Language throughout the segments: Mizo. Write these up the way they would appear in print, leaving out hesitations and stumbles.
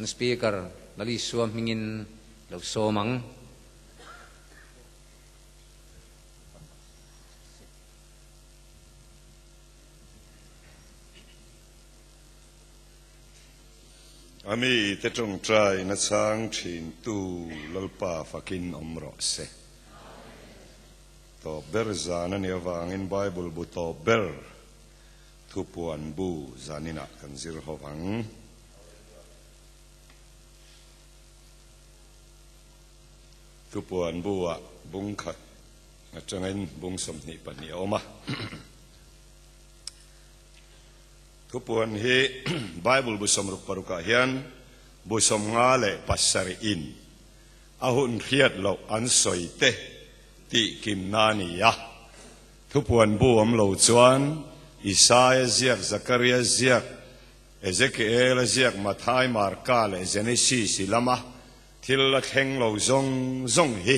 Kan Speaker Lalisua hmingin lo sawm ang. A mi te tawngtai na chhang thin tu Lalpa fakin awm rawh se. Tawp ber zan a nih avangin Bible bu tawp ber thupuan bu zaninah kan zir ho ang. Thupuan bu ah bung khat atangin bung 22 a awm a. Thupuan hi Bible bu 66 ah hian bu 57 in a hun hriat loh an sawi te tih kimna a ni a. Thupuan bu awm lo chuan Isaia ziak, Zakaria ziak, Ezekiela ziak, Mathai, Marka leh Genesis i lama thil la thleng lo zawng zawng hi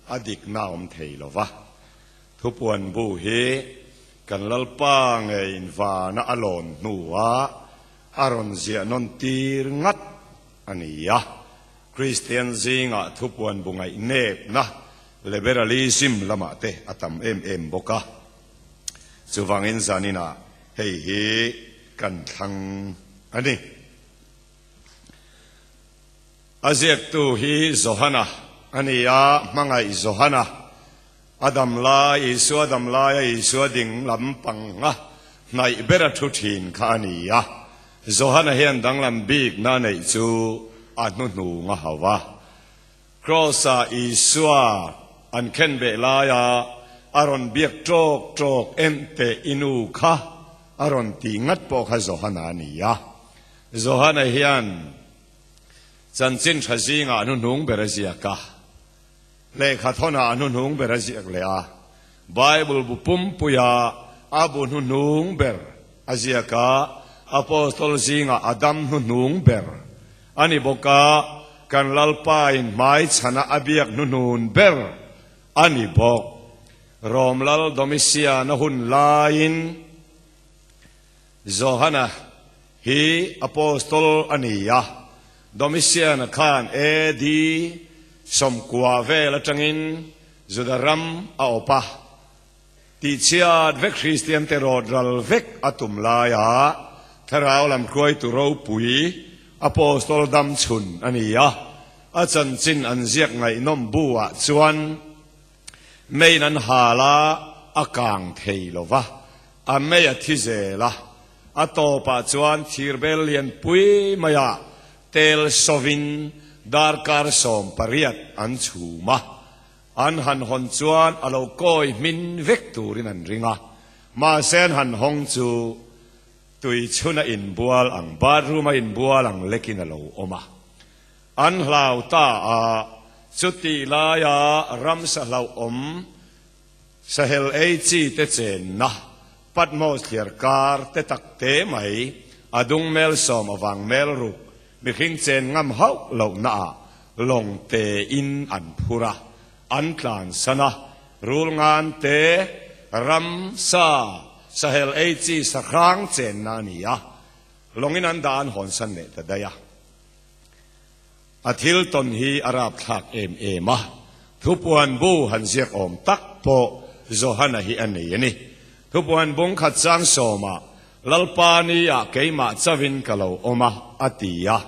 a dikna a awm thei lo va. Thupuan bu hi kan Lalpa ngeiin vana a lawn hnuah a rawn ziah nawn tir ngat a ni a. Kristian zingah thupuan bu ngaihnepna, liberalism, lamah te a tam em em bawk a. Chuvangin zaninah hei hi kan thlang a ni. A ziaktu hi Johana a ni a, hmangaih Johana. A dam lai, Isua dam laia Isua ding lam panga hnaih bera thu thin kha a ni a. Johana hian danglam bikna a neih chu a hnuhnung a hau a. Kraws-ah Isua an khen beh laia a rawn biak tawk tawk em teh i nu kha a rawn tih ngat pawh kha Johana a ni a. Johana hian chanchin tha zingah a hnuhnung ber a ziak a. Lehkha thawnah a hnuhnung ber a ziak leh a, Bible bu pumpuia a bu hnuhnung ber a ziak a, Apostol zingah a dam hnuhnung ber a ni bawk a, kan Lalpain hmaichhana a biak hnuhnun ber a ni bawk. Rom Lal Domitian-a hun laiin Johana hi Apostol a ni a, Domitian-a khan AD 90 vel atangin Juda ram a awp a, tihchhiat vek Kristiante rawt ral vek a tum laia thlarau lam hruaitu ropui Apostol dam chhun a ni a, a chanchin an ziak ngaihnawm bu ah chuan meiin an hal a, a kang thei lo va, a mei a thi zel a. A tawpah chuan thirbel lianpui maiah tel sawin darkar 18 an chhum a, an han hawn chuan a lo kawi hmin vek turin an ring a, mahse an han hawng chu tui chhuna inbual ang, bathroom-a inbual ang lekin a lo awm a. An hlau ta a, chutih laia ramsa hlauhawm Sahel ei chi te chenna Patmos thliar kar te tak te mai a dung mel sawm avang mel ruk mihring chen ngam hauh lohna ah lawng te in an phur a, an tlan san a, rul ngan te ram sa Sahel ei chi sahrang chenna a ni a, lawng in an dah an hawn san leh ta daih a. A thil tawn hi a rapthlak em em a, thupuan bu han ziak awm tak pawh Johana hi a nei a ni. Thupuan bung khat chang sawmah, Lalpa ni ah keimah chauhin ka lo awm a, a ti a.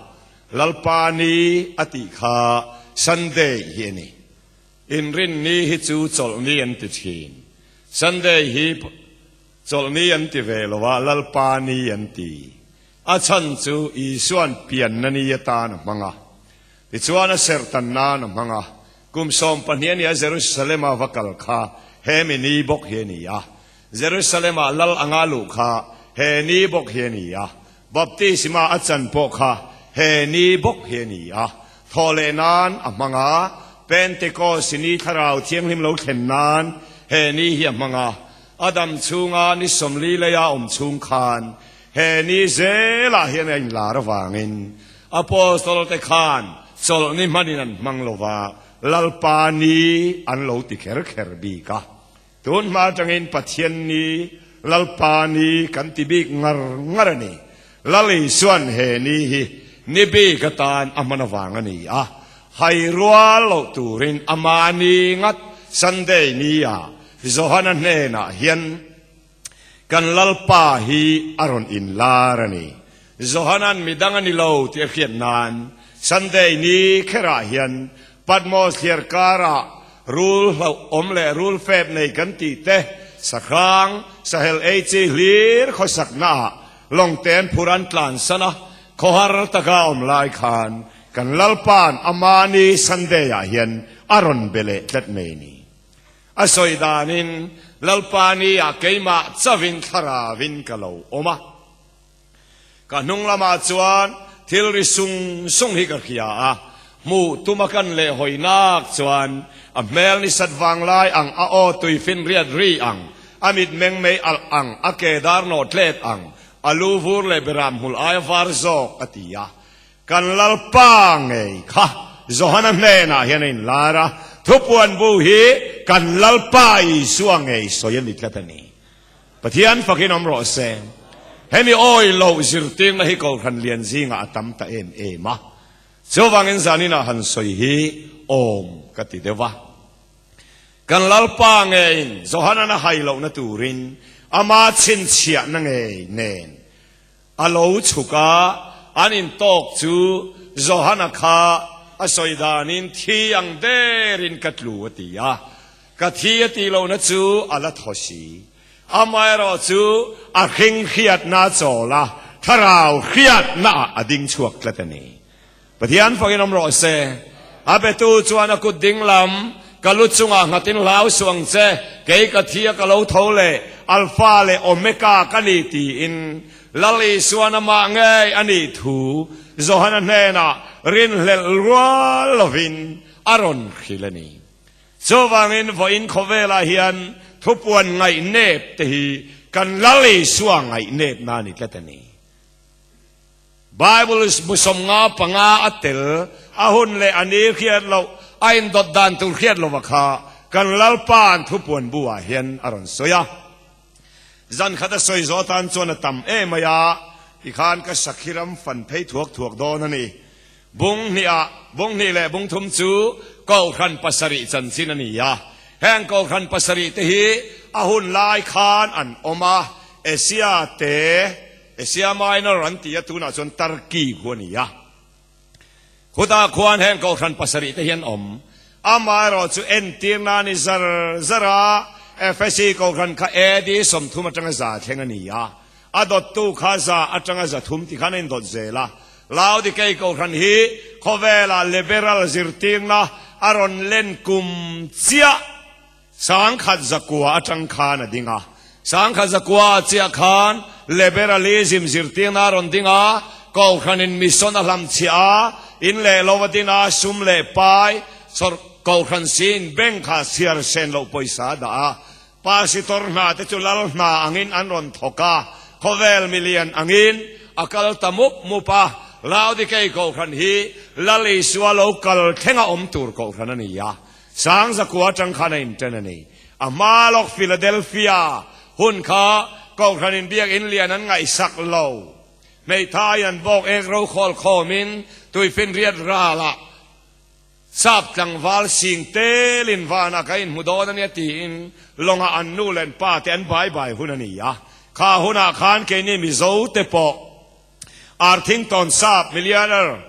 Lalpa ni a tih kha Sunday hi a ni. Inrinni hi chu chawlhni an ti thin. Sunday hi chawlhni an ti ve lo a, Lalpa ni an ti. A chhan chu Isua'n pianna ni atan a hmang a, tichuan a serhtan nan a hmang a. Kum 12 a nia Jerusalem-a va kal kha he mi ni bawk hi a ni a. Jerusalem-ah lal anga luh kha he ni bawk hi a ni a. Baptisma a chan pawh kha he ni bawk hi a ni a. Thawhleh nan a hmang a, Pentecost ni Thlarau Thianghlim lo thlen nan he ni hi a hmang a. A dam chhunga ni 40 leia awm chhung khan He ni zelah hian a inlar avangin Apostol te khan chawlhni hmanin an hmang lo va, Lalpa ni an lo ti kher kher bik a. Tun hma atangin Pathian ni, Lalpa ni kan ti bik ngar ngar a ni. Lal Isuan he ni hi ni bik atan a hman avang a ni a, hai rual loh turin ama ni ngat Sunday ni ah Johana hnenah hian kan Lalpa hi a rawn inlar a ni. Johanan midang a ni lo tih a hriat nan Sunday ni kherah hian Patmos thliar karah rul hlauh awm leh rul fep nei kan tih te, sahrang, sahel ei chi hlir khawsaknaah lawngten phur an tlansan a, khawhar taka awm lai khan kan Lalpa'n amahni Sunday-ah hian a rawn be leh tlat mai ni. A sawi danin Lalpa ni-ah keimah chauhin thlaravin ka lo awm a. Ka hnung lamah chuan thil ri sung sung hi ka hria a, hmuh tuma kan leh hawi nak chuan a hmel ni sat vang lai ang, a aw tui fin riat ri ang, a mit meng mei alh ang, a ke dar nawh tlet ang, a lu vur leh beram hmul aia var zawk a ti a. Kan Lalpa ngei kha Johana hnenah hian a inlar a, thupuan bu hi kan Lalpa Isua ngei sawi a ni tlat a ni. Pathian fakin awm rawh se. Hemi awi loh zirtirna hi Kohhran lian zingah a tam ta em em a. Chuvangin zaninah han sawi hi awm ka ti deuh a. Kan Lalpa ngeiin Johanan a hai lohna turin ama chhinchhiahna ngei nen a lo chhuk a, an intawk chu Johana kha a sawi danin thi ang derin ka tlu a ti a. Ka thi a tih lohna chu a la thaw si. Amaherawh chu a hring hriatna a chawl a, thlarau hriatnaah a ding chhuak tlat a ni. Pathian fakin awm rawh se. A betu chuan a kut ding lam, Ka lu chungah nghatin hlau suh ang che, kei ka thi a ka lo tho leh, Alpha leh Omega ka ni tiin Lal Isuan amah ngei a nih thu Johana hnenah rinhlelh rual lovin a rawn hrilh a ni. Chuvangin vawiin khawvelah hian thupuan ngaihnep te hi kan Lal Isua ngaihnep na ni tlat a ni. Bible musawm nga panga a tel, a hun leh a ni hriat loh, a indawt dan tur hriat lova kha kan Lalpa'n thupuan bu ah hian a rawn sawi a. Zan khat a sawi zawh atan chuan a tam em mai a, tikhan ka sakhi ram fan phei thuak thuak dawn a ni. Bung hnih-ah, bung hnih leh bung thum chu Kohhran pasarih chanchin a ni a. Heng Kohhran pasarih te hi a hun lai khan an awm a, Asia te, Asia Minor an ti a, tunah chuan Turkey khu a ni a. Khutah khuan heng Kohhran pasarih te hi an awm. Amaherawh chu entir nan i zar zar a, Efesi Kohhran kha AD 30 atanga za thleng a ni a. A dawttu kha za atanga za thum ti khan a indawt zel a. Laodikei Kohhran hi khawvelah liberal zirtirna a rawn len kum chiah 1000 zakua atang khan a ding a. 1000 zakua chiah khan liberalism zirtirna a rawn ding a, Kohhranin mission a hlamchhiah a, in leh lo a din a, sum leh pai, Kohhran siin bank ah chhiar sen loh pawisa a dah a. Pasitor hna te chu lal hna angin an rawn thawk a, khawvel milian angin a kal ta mup mup a. Laodikei Kohhran hi Lal Isua lo kal thlenga awm tur Kohhran a ni a, Sangzakua atang khan a inten a ni. A hma lawk Philadelphia hun kha Kohhranin biakinn lian an ngaihsak lo. Hmeithai an bawk ek ro khawl khawmin tuifinriat ralah Sap tlangval sing telin vanah ka inhmu dawn a nia tiin lawngah an nu leh an pa te an bai bai hun a ni a. Kha hunah khan keini Mizo te pawh Arthington sap millionaire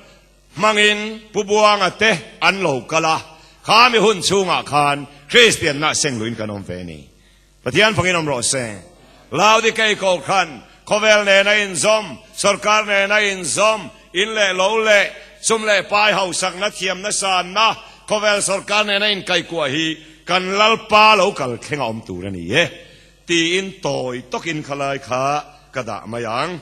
hmangin Pu Buanga te an lo kal a, kha mi hun chhungah khan Kristianna sengluin kan awm ve a ni. Pathian fangin awm rawh se. Laodikei Kohhran, khawvel nena inzawm, sorkar nena inzawm, in leh lo leh sum leh pai hausakna thiamna sanna, khawvel sorkar nena inkaihkuah hi kan Lalpa lo kal thleng a awm tur a ni e, tiin tawi tawkin khalai kha ka dah mai ang.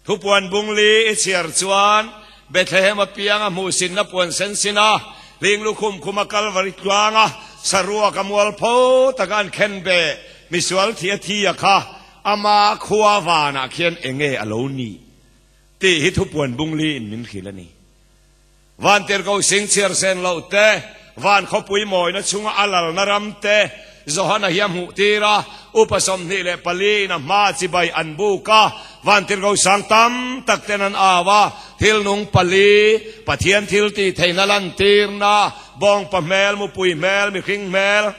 Thupuan bungli i chhiar chuan Bethlehem apianga hmuhsinna puan sen sin a, hling lukhum khuma Kalvari tluanga saruak a mualpho taka an khen be misual thi a thi a kha ama khua vanah khian enge a lo nih tih hi thupuan bungli in min hrilh a ni. Vantirhkoh sing chhiar sen loh te, van khawpui mawina chhunga a lalna ram te, Johana hi a hmuh tir a, upa 24 in a hma chibai an buk a, vantirhko sang tam tak ten an au a, thil nung pali, Pathian thil tih theihna lantirna, bawngpa hmel, mupui hmel, mihring hmel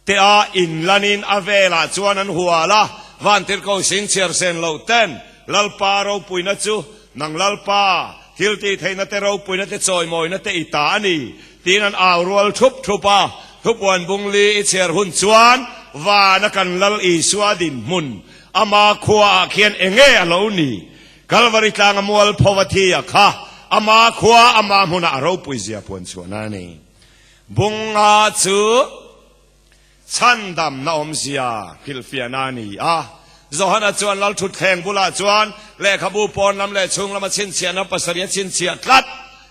te a inlanin a velah chuan an hual a, vantirhko sing chhiar sen loh ten Lalpa ropuina chu nang Lalpa thil tih theihna te ropuina te chawimawina te i ta a ni tiin an au rual thup thup a, thupuan bung li i chhiar hun chuan vana kan Lal Isua dinhmun ama khuaah khian enge a lo ni? Kalvari tlanga mualpho a thi a kha, ama khua ama hmunah a ropui zia puan chhuahna a ni. Bunga chu chhandamna awmzia hrilhfiahna a ni a. Johana chuan Lalthutthleng bulah chuan lehkhabu pawn lam leh chhung lama chhinchhiahna pasarih a chhinchhiah tlat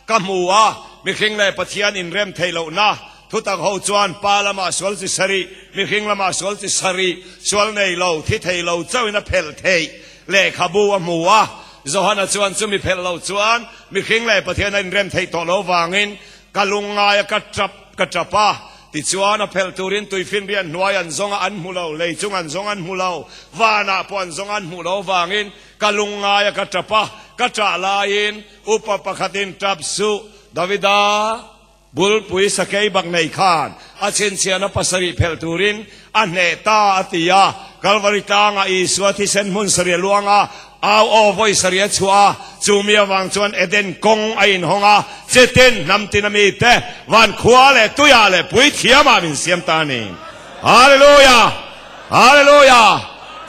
ka hmu a, mihring leh Pathian inrem theih lohna thutak ho chuan pa lamah sual chi sarih, mihring lamah sual chi sarih, sual nei lo, thi thei lo chauhin a phelh theih lehkhabu a hmu a. Johana chuan chumi phelh lo chuan mihring leh Pathian a inrem theih tawh lo vangin Ka lungngai a ka tap ka tap a, tichuan a phelh turin tuifinriat hnuai an zawng a an hmu lo, lei chung an zawng an hmu lo, vanah pawh an zawng an hmuh lo vangin ka lungngai a ka tap a, ka tah laiin upa pakhatin tap suh, Davida bulpui sakei bak nei khan a chhinchhiahna pasarih phelh turin a hneh ta a ti a, Kalvari tlangah Isua thisen hmun sarih a luang a, au aw vawi sarih a chhuah a, chu mi avang chuan Eden kawng a inhawng a, chitin hnam tin a mite van khua leh tuiah leh puithiamah min siam ta a ni. Hallelujah! Hallelujah!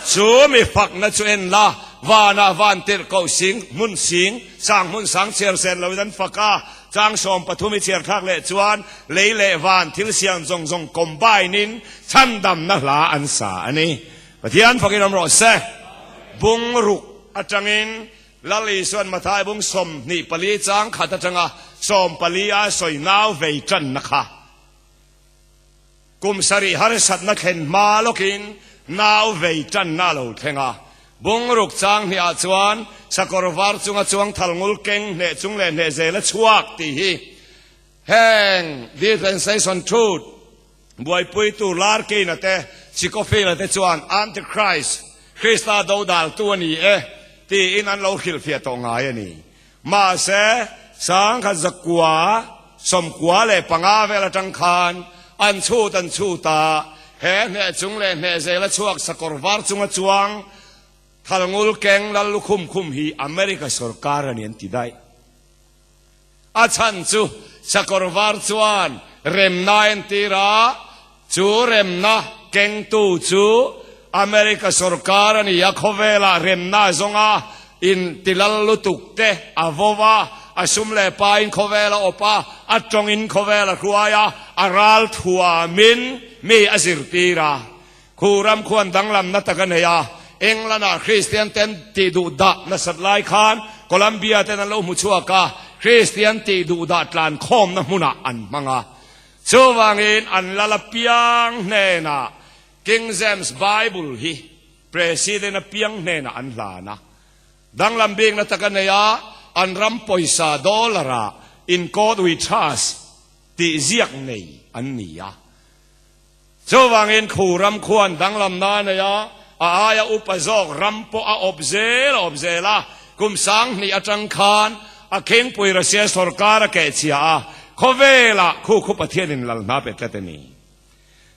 Chu mi fakna chu en la, vanah van tirh koh sing hmun sing sang hmun sang chhiar sen loin an fak a, Chang 13 i chhiar thlak leh chuan lei leh van thil siam zawng zawng combine in chhandamna hla an sa a ni. Pathian fakin awm rawh se. Bung ruk atangin Lal Isuan Mathai bung 24 chang khat atanga 14 a sawi nau vei tanna kha Kum sarih harsatna thlen hma lawkin nau vei tanna a lo thleng a. Bungruk chang hniah chuan sakawr var chunga chuang thal ngul keng hneh chung leh hneh zel a chhuak tih hi heng dispensation truth buaipuitu Larkin-a te Scofield-a te chuan Antichrist, Krista dodaltu a ni e tiin an lo hrilhfiah tawh ngai a ni. Mahse, 1995 vel atang khan an chhut an chhut a, he hneh chung leh hneh zela chhuak sakawr var chunga chuang Thalngul keng lal lukhum khum hi America sorkar a ni an ti daih. A chhan chu sakawr var chuan remna a entir a, chu remna kengtu chu America sorkar a ni a, khawvelah remna a zawng a, in ti lal lutuk te a vo a, a sum leh pain khawvel a awp a, a tawngin khawvel a hruai a, a ral thuamin mi a zirtir a. Khu ram khuan danglamna tak a nei a, England-ah Kristian ten tih duh dah nasat lai khan Columbia ten an lo hmu chhuak a, Kristian tih duh dah tlan khawmna hmunah an hmang a. Chuvangin an lal apiang hnenah King James Bible hi President apiang hnenah an hlan a. Danglam bikna tak a nei a, an ram pawisa dollar-ah In God We Trust tih ziak nei an ni a. Chuvangin khu ram khuan danglamna a nei a, a aia upa zawk ram pawh a awp zel a awp zel a. Kum 2000 atang khan a khingpui Russia sorkar a kehchhia a, khawvelah khu khu Pathianin lal hna pe tlat a ni.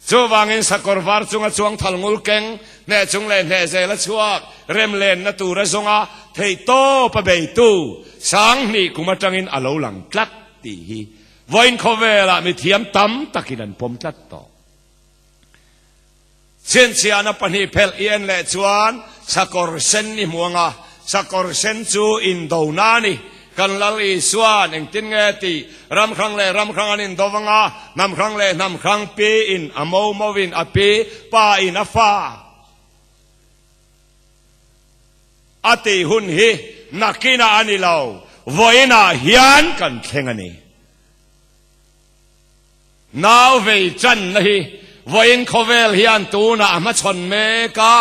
Chuvangin sakawr var chunga chuang thal ngul keng, hneh chung leh hneh zel a chhuak, rem lenna tur a zawng a, theihtawp a beitu 2000 kum atangin a lo lang tlat tih hi Vawiin khawvelah mithiam tam takin an pawm tlat tawh. Chhinchhiahna pahnih phelh i en leh chuan sakawr sen i hmu ang a, sakawr sen chu indona a ni. Kan Lal Isua'n engtin nge tih ram hrang leh ram hrang an indo vang a, hnam hrang leh hnam hrang pi in a mo mo in a pi, pa in a fa a tih hun hi nakinah a ni lo, vawiinah hian kan thleng a ni. Nau vei channa hi vawiin khawvel hian tunah a hmachhawn mek a,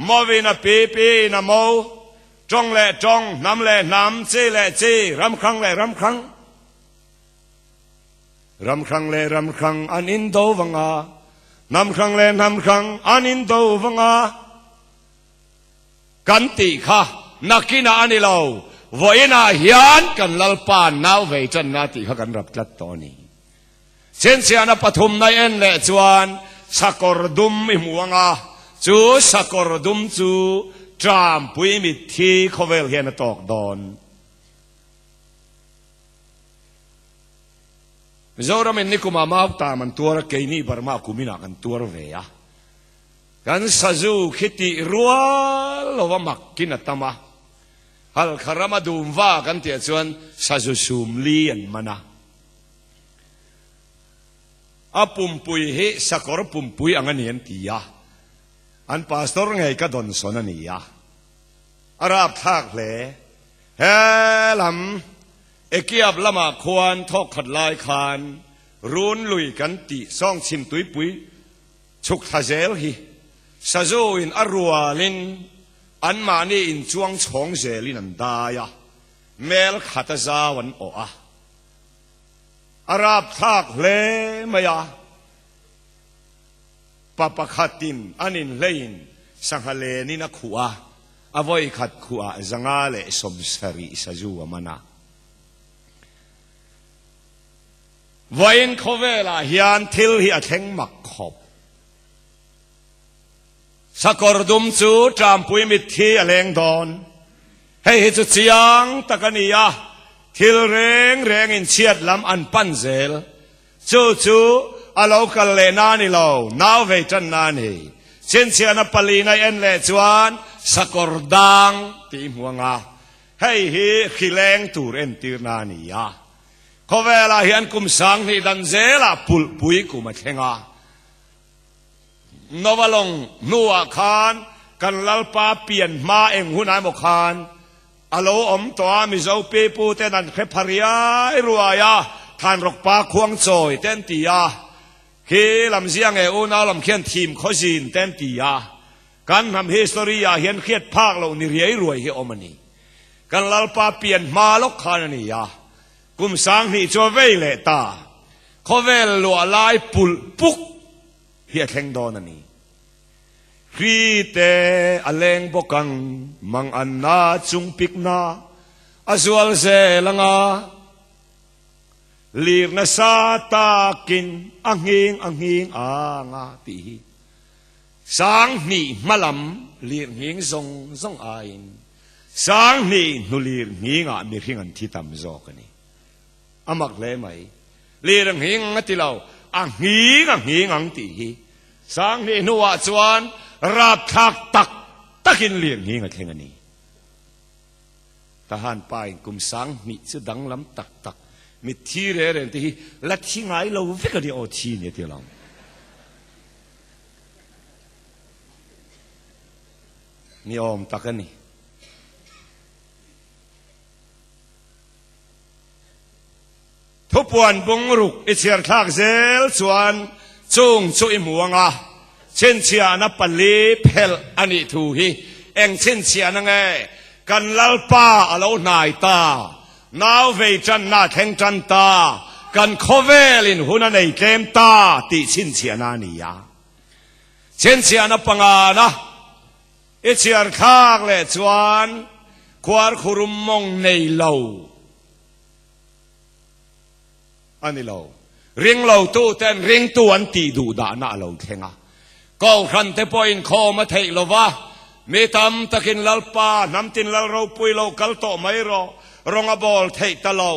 Mawin a pi piin a mo, tawng leh tawng, hnam leh hnam, chi leh chi, ram hrang leh ram hrang. Ram hrang leh ram hrang an indo vang a, hnam hrang leh hnam hrang an indo vang a. Kan tih kha nakinah a ni lo, vawiinah hian kan Lalpa nau vei tanna tih kha kan rap tlat tawh a ni. Chhinchhiahna pathumna i en leh chuan sakawr dum i hmu ang a, chu sakawr dum chu Trumpui mitthi khawvel hian a tawk dawn. Mizoramin nikumah Mautam an tuar a, keini Burma kuminah kan tuar ve a. Kan sazu khi tih rual lova mak in a tam a, Halkha rama dum va kan tih ah chuan sazu sum li an man a. A pumpui hi sakawr pumpui ang a ni an ti a, an pastor ngei ka dawnsawn a ni a, a rapthlak hle. He lam Ekiap lamah khuan thawkkhat lai khan run lui kan tih sawngchhim tuipui Chhuk thla zel hi sazu in a rualin anmahni in chuang chhawng zelin an dai a, mel khat a zau an awh a. A rapthlak hle mai a, pa pakhatin an inhleiin sangha lenin a khuh a, a vawi khat khuhah 500 leh 70 sazu a man a. Vawiin khawvelah hian thil hi a thleng mak khawp. Sakawr dum chu Ṭampui mitthi a leng dawn. Hei hi chu chiang tak a ni a, thil reng rengin chhiat lam an pan zel. Chu chu a lo kal leh na a ni lo, nau vei ṭan na a ni. Chhinchhiahna palina i en leh chuan sakawr dang tih i hmu ang a, hei hi hrileng tur entirna a ni a. Khawvelah hian kum 2000 dan zelah pulhpui kum a thleng a. Nova lawng hnuah khan kan Lalpa pian hma eng hunah emaw khan a lo awm tawh a, Mizo pipu ten an hre pha riai ruai a, Thanrawkpa khuangchawi te an ti a, khi lam zia nge unau lam khian thim khawzin te an ti a, kan hnam history ah hian hriat phak loh ni riai ruai hi awm a ni. Kan Lalpa pian hma lawk khan a ni a, kum 2000 chu a vei leh ta. Khawvel luah lai pulh puk hi a thleng dawn a ni. Hri te a leng bawk ang, mang anna chung pikna a zual zel ang a, lir nasa takin a nghing a nghing ang a tih hi. 2000 hma lam lir nghing zawng zawng aiin 2000 hnu lir nghingah mihring an thi tam zawk a ni. A mak hle mai. Lir a nghing ang a ti lo, a nghing a nghing ang tih hi. 2000 hnuah chuan rapthlak tak takin lir nghing a thleng a ni. Tahan pain kum 2000 chu danglam tak tak mitthi reng reng te hi la thi ngai lo vek a ni aw thi ni a ti lo. Ni awm tak a ni. Thupuan bungruk i chhiar thlak zel chuan chung chu i hmu ang a, chhinchhiahna pali phelh a nih thu hi eng chhinchhiahna nge? Kan Lalpa a lo hnai ta, nau vei tanna a thleng tan ta, kan khawvelin hun a nei tlem ta tih chhinchhiahna a ni a. Chhinchhiahna pangana i chhiar thlak leh chuan khuarkhurum mawng nei lo a ni lo. Ringlotu ten ringtu an tih duh dahna a lo thleng a. Kohhran te pawhin khawm a theih lo va, mi tam takin Lalpa hnam tin lal ropui lo kal tawh mai rawh, rawng a bawl theih ta lo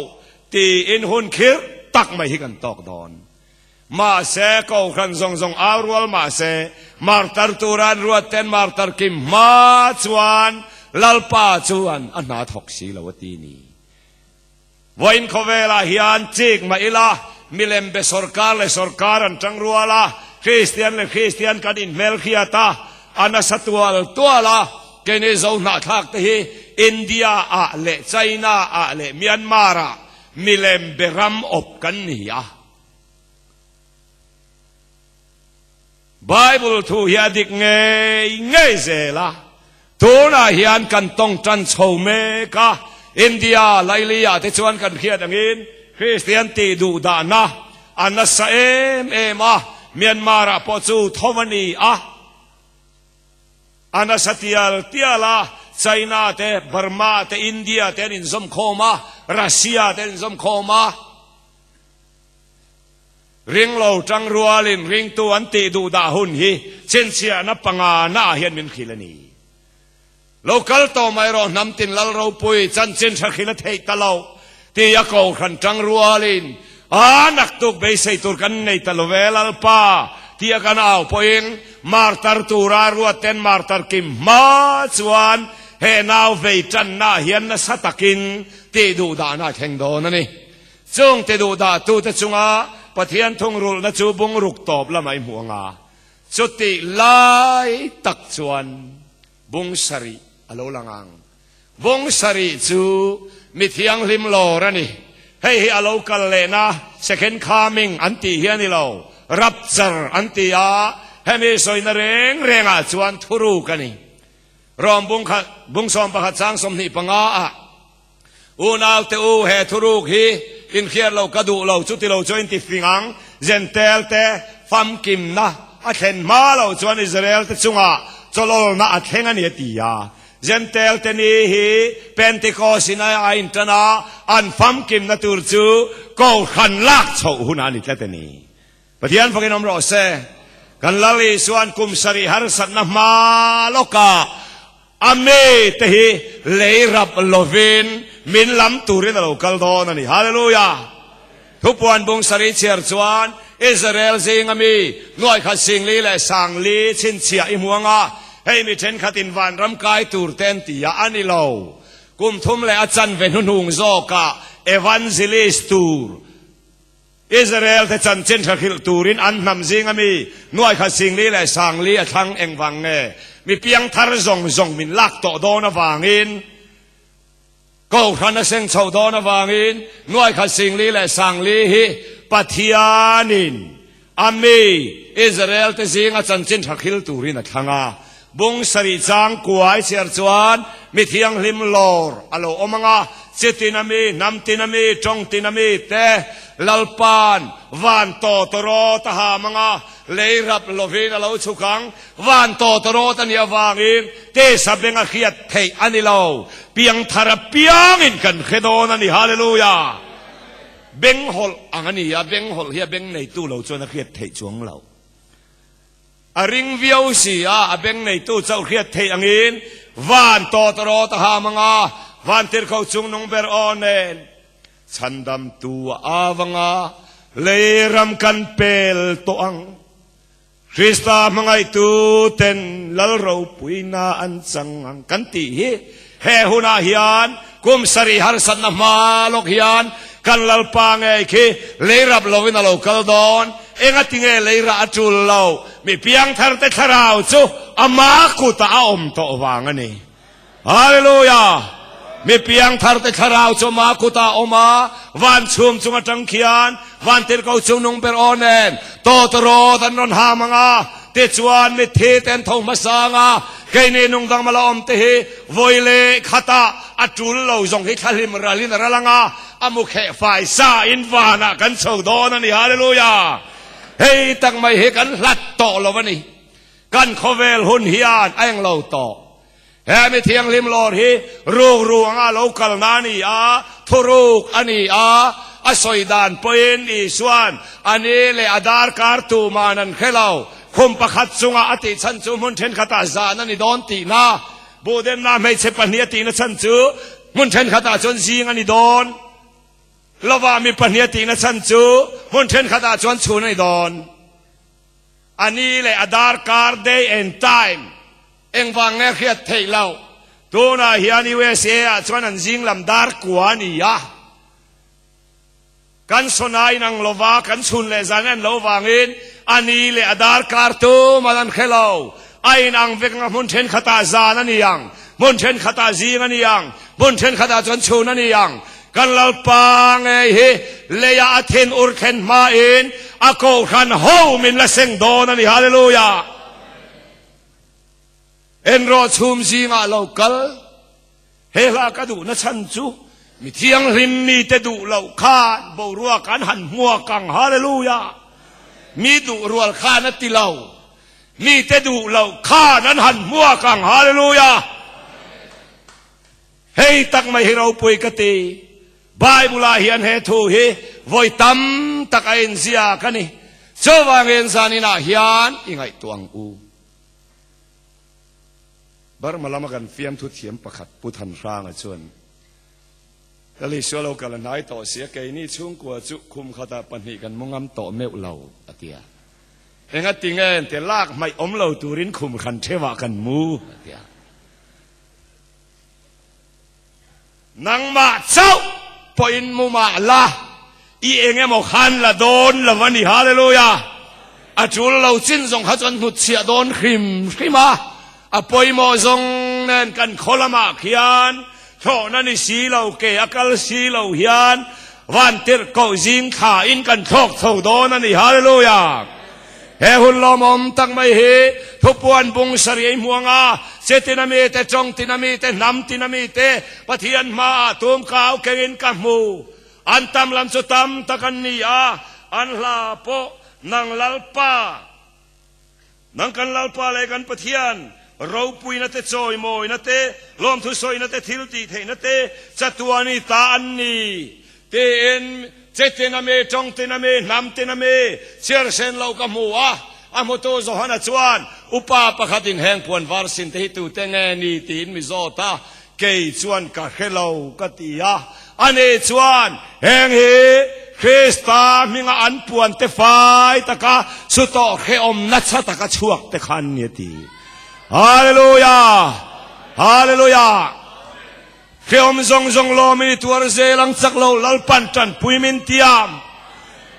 tiin hun khirh tak mai hi kan tawk dawn. Mahse, Kohhran zawng zawng au rual mahse, martar tura an ruat ten martar kim hma chuan Lalpa chuan a hna thawk si lo a ti ni. Vawiin khawvelah hian chik mah ila, milem be sorkar leh sorkar an tang rual a, Kristian leh Kristian kan inhmelhriat a, a nasa tual tual a, keini Zo hnahthlak te hi India ah leh China ah leh Myanmar ah milem be ram awp kan ni a. Bible thu hi a dik ngei ngei zel a, tunah hian kan tawng tan chho mek a, India laili ah te chuan kan hriat angin Kristian tih duh dahna. a nasa em em a, Myanmar ah pawh chu tho a ni a, a nasa tial tial a, China te, Burma te, India te an inzawm khawm a, Russia te an inzawm khawm a. Ringlo tangrualin ringtu an tih duh dah hun hi chhinchhiahna pangana ah hian min hrilh a ni. Lo kal tawh mai rawh hnam tin lal ropui chanchin tha hrilh a theih ta lo ti a kohhran tangrualin a naktuk beisei tur kan nei ta lo ve Lalpa ti a kan au pawhin martar tura ruat ten martar kim hma chuan he nau vei tanna ah hian nasa takin tih duh dahna a thleng dawn a ni. Chung ti duh dah tute chunga Pathian thungrulhna chu bungruk tawp lamah i hmu anga chutih lai tak chuan Bung sarih a lo lang ang. Bung sarih chu mi thianghlim lawr a ni. Hei hi a lo kal lehna second coming an tih hi a ni lo, rapture an ti a, hemi sawina reng rengah chuan thuruk a ni. Rom bung khat, bung 11 chang 25 ah Unaute u, he thuruk hi inhriat lo ka duh lo, chuti lo chuan inti fing ang. Jentail te famkimna a thlen hma lo chuan Israel te chungah chawlawlna a thleng a ni a ti a. Jentail te ni hi Pentecost in a intan a, an famkimna tur chu Kohhran lak chhoh hunah a ni tlat a ni. Pathian fakin awm rawh se. Kan Lal Isuan kum sarih harsatna hma lawkah A mi te hi lei rap lovin min lam turin a lo kal dawn a ni. Hallelujah! Thupuan bung sarih chhiar chuan Israel zinga mi nuaikhat singli leh sangli chhinchhiah i hmu anga hei mi thenkhatin vanram kai tur te an ti a, a ni lo. Kum thum leh a chanve hnuhnung zawkah evangelist tur Israel te chanchin hre hrilh turin an hnam zinga mi nuaikhat singli leh sangli a thlang engvang nge? Mi piangthar zawng zawng min lak tawh dawn avangin, Kohhran a seng chhoh dawn avangin nuaikhat singli leh sangli hi Pathianin a mi Israel te zinga chanchin hre hrilh turin a thlang a. Bung sarih chang kuai chhiar chuan mi thianghlim lawr a lo awm ang a, chi tin a mi, hnam tin a mi, tawng tin a mi te Lalpa'n van tawtawrawt a ham ang a, lei rap lovin a lo chhuk ang. Van tawtawrawt a nih avangin tisa beng a hriat theih a ni lo, piangthar apiangin kan hre dawn a ni. Hallelujah! Beng hawlh ang a ni a, beng hawlh hi a beng neitu lo chuan a hriat theih chuang lo. A ring viau si a, a beng neitu chauh hriat theih angin van tawt rawt a ham ang a, van tirhkoh chungnung ber aw nen chhandamtu a au ang a, lei ram kan pel tawh ang. Krista hmangaihtu ten Lal ropuina an chang ang kan tih hi he hunah hian kum sarih harsatna hma lawk hian kan Lalpa ngei khi lei rap lovin a lo kal dawn. Engati nge leirah a tul lo? Mi piangthar te thlarau chu ama kutah a awm tawh vang a ni. Hallelujah! Mi piangthar te thlarau chu ama kutah a awm a, van chhum chung atang khian van tirhkoh chung nung ber aw nen tawtawrawt an rawn ham ang a, tichuan mitthi te an tho hmasa ang a, keini nungdang mala awm te hi vawi leh khatah a tul lo zawng hi thlahlim ralin a ral ang a, A mu kheh fai sa in vanah kan chho dawn a ni. Hallelujah! Hei tak mai hi kan hlat tawh lo a ni. Kan khawvel hun hian a eng lo tawh. He mi thianghlim lawr hi ruk ruanga lo kalna a ni a, thuruk a ni a, a sawi dan pawhin Isuan a ni leh a darkar tuman an hre lo. Khum pakhat chunga a tih chhan chu hmun thenkhatah zan a ni dawn tihna. Buhdenna hmeichhe pahnih a tihna chhan chu Hmun thenkhatah chuan zing a ni dawn lova, mi pahnih a tihna chhan chu hmun thenkhatah chuan chhun a ni dawn. A ni leh a darkar, day and time, engvang nge hriat theih loh. Tunah hian USA ah chuan an zing lam dar kua a ni a. Kan sawna inang lova kan chhun leh zan en lo vangin a ni leh a darkar tuman an hre lo. A inang vek anga hmun thenkhatah zan a ni ang, hmun thenkhatah zing a ni ang, hmun thenkhatah chuan chhun a ni ang. Kan Lalpa ngei hi leiah a thin ur thlen hmain a kohhran ho min la seng dawn a ni. Hallelujah! Enrawh chhum zingah lo kal. He hla ka duhna chhan chu Mi thianghlim mite duh loh khan boruak an han hmuak ang. Hallelujah! Mi duh rual khan a ti lo. Mite duh loh khan an han hmuak ang. Hallelujah! Hei tak mai hi ropui ka ti. Bible-ah hian he thu hi vawi tam tak a inziak a ni. Chuvangin zaninah hian i ngaihtuah ang u. Burma lama kan fiamthu thiam pakhat Pu Thanhranga chuan, Lal Isua lo kal a hnai tawh si a, keini chhungkua chu khum khatah pahnih kan mu ngam tawh meuh lo, a ti a. Engati nge ente lak hmaih awm lo turin khum hran theuhah kan mu, a ti a. Nangmah chauh pawhin mu mah la, i eng emaw khan la dawn lo a ni. Hallelujah! A tul lo chin zawng kha chuan hnutchhiah dawn hrim hrim a, a pawimawh zawng nen kan khaw lamah khian thlawhna ni si lo, ke a kal si lo hian vantirhkoh zing thlain kan thlawk chho dawn a ni. Hallelujah! He hun lawmawm tak mai hi thupuan bung sarih ei hmuang a, che tina mite, tawng tina mite, hnam tina mite Pathian hmaah tum kau kengin ka hmu. An tam lam chu tam tak an ni a, an hla pawh nang Lalpa, nang kan Lalpa leh kan Pathian ropuina te, chawimawina te, lawmthu sawina te, thil tih theihna te, chatuani ta an ni. Tiin che tin a mi, tawng tin a mi, hnam tin a mi chhiar sen lo ka hmu a. A hmutu Johana chuan, Upa pakhatin heng puan var sin te hi tute nge ni? tiin mi zawt a. Kei chuan ka hre lo ka ti a. Ani chuan, Heng hi Krista hminga an puan te fai taka chutawh hrehawm nasa taka chhuak te kha an ni a ti. Hallelujah! Hallelujah! Hrehawm zawng zawng lawmin i tuar zel ang chak lo Lalpan tanpui min tiam.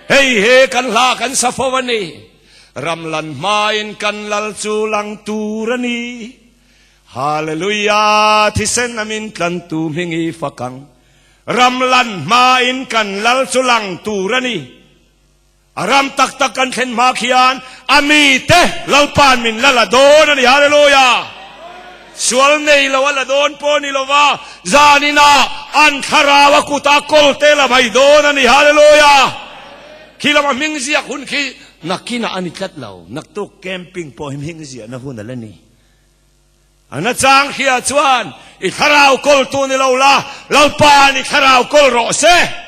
Hei he kan hla kan sa fo a ni. Ram lan hmain kan lal chu lang tur a ni. Hallelujah thisen a min tlantu hming i fak ang. Ram lan hmain kan lal chu lang tur a ni. A ram tak tak kan thlen hma khian a mite Lalpa'n min la la dawn a ni. Hallelujah! Sual nei lo a la dawn pawh ni lova, zaninah an thlarau a kuta kawlte la mai dawn a ni. Hallelujah! Khi lama hming ziak hun khi nakinah a ni tlat lo. Naktuk camping pawh hi hming ziahna hun a la ni. A nachang hria chuan i thlarau kawltu ni lo la, Lalpa'n i thlarau kawl rawh se.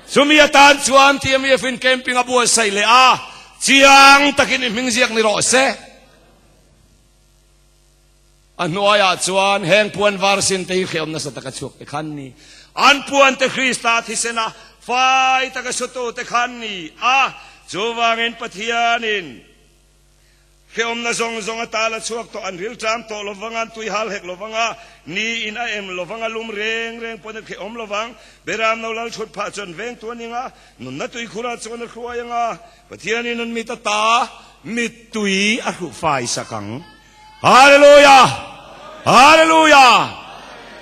Chumi atan chuan TMF-in camping a buatsaih leh a, chiang takin i hming ziak ni rawh se. A hnuaiah chuan heng puan var sin te hi hrehawm nasa taka chhuak te khan ni. An puan te Krista thisena fai taka sutu te khan ni a, chuvangin Pathianin Hrehawmna zawng zawng a tal a chhuak tawh, an rilṭam tawh lovang a, an tui hal hek lovang a, ni in a em lovang a, lum reng reng pawn a hrehawm lovang. Beram no lal chhut phah chuan vengtu a ning a, nunna tuikhurah chuan a hruai ang a, Pathianin an mit ata mittui a hruh fai sak ang. Hallelujah! Hallelujah!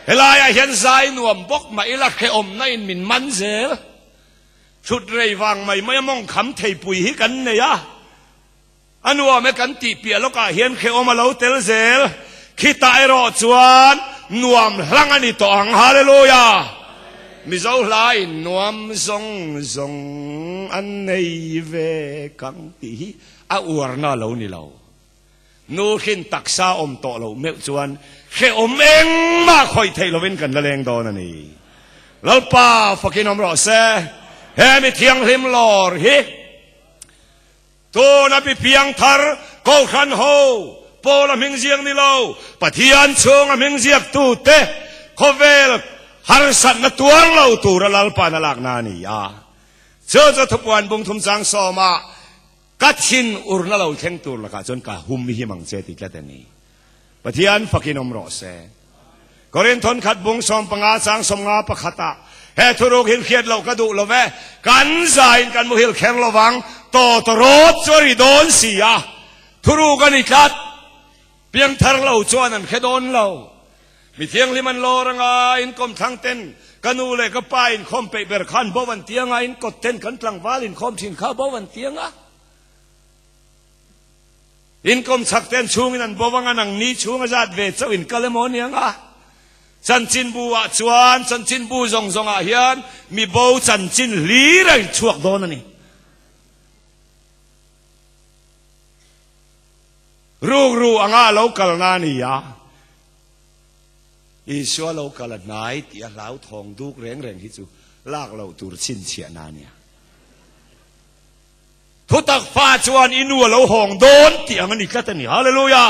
Helaiah hian zai nuam bawk mah ila hrehawmna in min man zel. Chhut rei vang mai mai a mawng kham theipui hi kan nei a. A nuam e kan tih piah lawkah hian hrehawm a lo tel zel. Khitah erawh chuan nuam hlang a ni tawh ang. Hallelujah! Mizo hlain nuam zawng zawng an nei ve kang tih hi a uarna a lo ni lo. Nu hrin taksa awm tawh loh meuh chuan hrehawm engmah khawih theih lovin kan la leng dawn a ni. Lalpa fakin awm rawh se. He mi thianghlim lawr hi. Tuna mi piangthar Kohhran ho Paula hming ziak ni lo, Pathian chhunga hming ziaktute khawvel harsatna tuar lo tura Lalpa'n a lakna a ni a. Chu chu thupuan bung thum chang sawmah ka thin urna lo thleng tur lakah chuan ka hum him ang che ti tlat a ni. Pathian fakin awm rawh se. Korinthon khat bung 15 chang 50 pakhatah he thuruk hi hriat loh ka duh lo ve, kan zain kan muhil kher lovang, tawtawrawt chu a ri dawn si a, thuruk a ni tlat. Piangthar lo chuan an hre dawn lo. Mi thianghlim an lawr anga inkawm thlang ten ka nu leh ka pa inkhawm peih ber khan bo an ti anga, inkawt ten kan tlangval inkhawm thin kha bo an ti anga. Inkawm chhak ten chhungin an bo vang a, nang ni chhung a zat ve chauh in kal emaw aniang a. Chanchinbu ah chuan chanchinbu zawng zawng ah hian mi bo chanchin hlir a inchhuak dawn a ni. Rukru anga a lo kalna a ni a, Isua lo kal a hnai tih a hlauthawng duk reng reng hi chu lak loh tur chhinchhiahna a nia. Thutak fa chuan i nu a lo hawng dawn tih ang a ni tlat a ni. Hallelujah!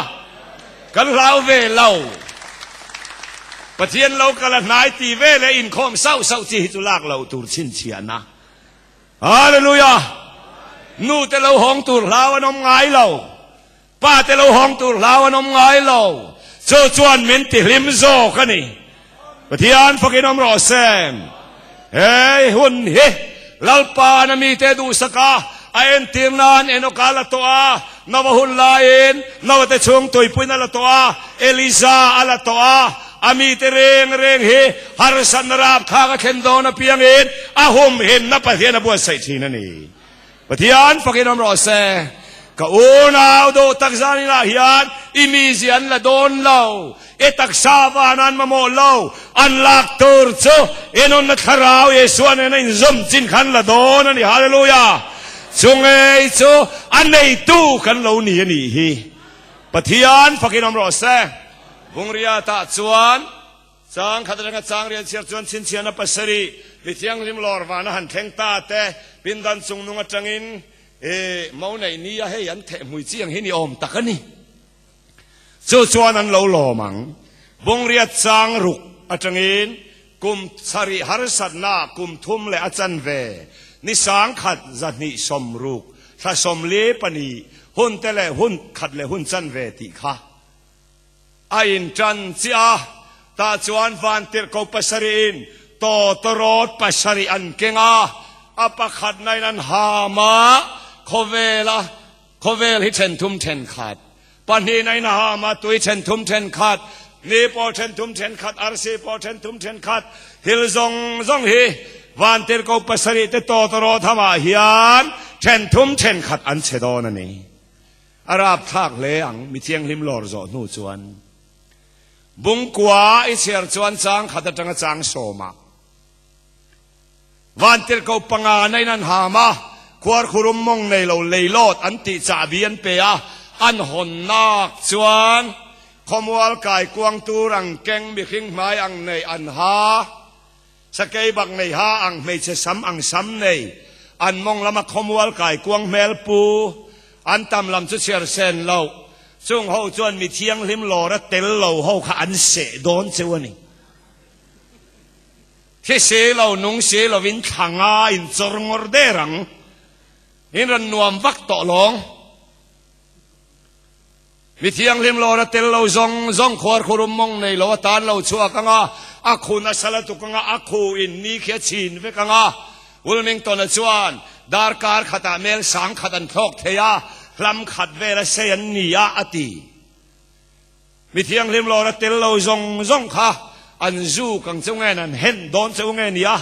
Kan hlau ve lo. Pathian lo kal a hnai ti ve leh inkhawm sauh sauh chi hi chu lak loh tur chhinchhiahna. Hallelujah! Nu te lo hawng tur hlau an awm ngai lo. Pa te lo hawng tur hlau an awm ngai lo. Chu chuan min ti hlim zawk a ni. Pathian fakin awm rawh se. Hei hun hi Lalpa'n a mite duhsak a, a entir nan Enoka la tawh a, Noa hun laiin Noa te chhung tuipuiin a la tawh a, Eliza a la tawh a, a mite reng reng hi harsatna rapthlak a thlen dawn apiangin a humhimna Pathian a buatsaih thin a ni. Pathian fakin awm rawh se. Ka unau duh tak zan inah hian i mizia an la dawn lo, i taksa van an mamawh lo, an lak tur chu i nunna thlarau Isua nena inzawm chin khan la dawn a ni. Hallelujah! Chu ngei chu a neitu kan lo ni a nih hi. Pathian fakin awm rawh se. Vungriatah chuan. Chang khat atanga chang rian chhiar chuan chhinchhiahna pasarih mi thianghlim lawr vana han thleng ta te, pindan chung nung atangin i mo neih nia hei an theh hmui chi ang hi ni awm tak a ni. Chu chuan an lo lawm ang. Bungriat chang ruk atangin kum sarih harsatna kum thum leh a chanve ni sangkhat zahnih sawmruk thla sawmli pahnih hun te leh hun khat leh hun chanve tih kha A inṭan chiah a, tah chuan vantirhko pasarihin tawtawrawt pasarih an keng a, a pakhatnain an ham a, khawvela khawvel hi ṭhenthum ṭhenkhat, pahnihnain a ham a, tui ṭhenthum ṭhenkhat, ni pawh ṭhenthum ṭhenkhat, arsi pawh ṭhenthum ṭhenkhat, thil zawng zawng hi vantirhko pasarih te tawtawrawt hamah hian ṭhenthum ṭhenkhat an che dawn a ni. A rapthlak hle ang, mi thianghlim lawr zawh hnu chuan. Bungkua i chhiar chuan chang khat atanga chang sawmah Vantirhkoh panga na in an ham a, khuarkhurum mawng nei lo leilawt an tih chahbi an pe a, an hawnnak chuan khawmual kaikuang tur ang keng mihring hmai ang nei an ha. Sakei bak nei ha ang hmeichhe sam ang sam nei, an mawng lama khawmual kai kuang hmel pu, an tam lam chu chhiar sen loh, chung ho chuan mi thianghlim lawra tel lo ho kha an seh dawn cheu a ni. Thi si lo, nung si lovin thla nga in chawr ngawr der ang, in rawn nuam vak tawh lawng. Mi thianghlim lawr a tel lo zawng zawng khuarkhurum mawng nei lo atan lo chhuak ang a, a khu nasa lutuk ang a, a khu in ni khi a chhin vek ang a. Wilmington-a chuan darkar khatah mel sang khat an thlawk thei a, hlam khat vela sei an ni a, a ti. Mi thianghlim lawr a tel lo zawng zawng kha an zuk ang cheu nge, an hen dawn cheu nge ni a,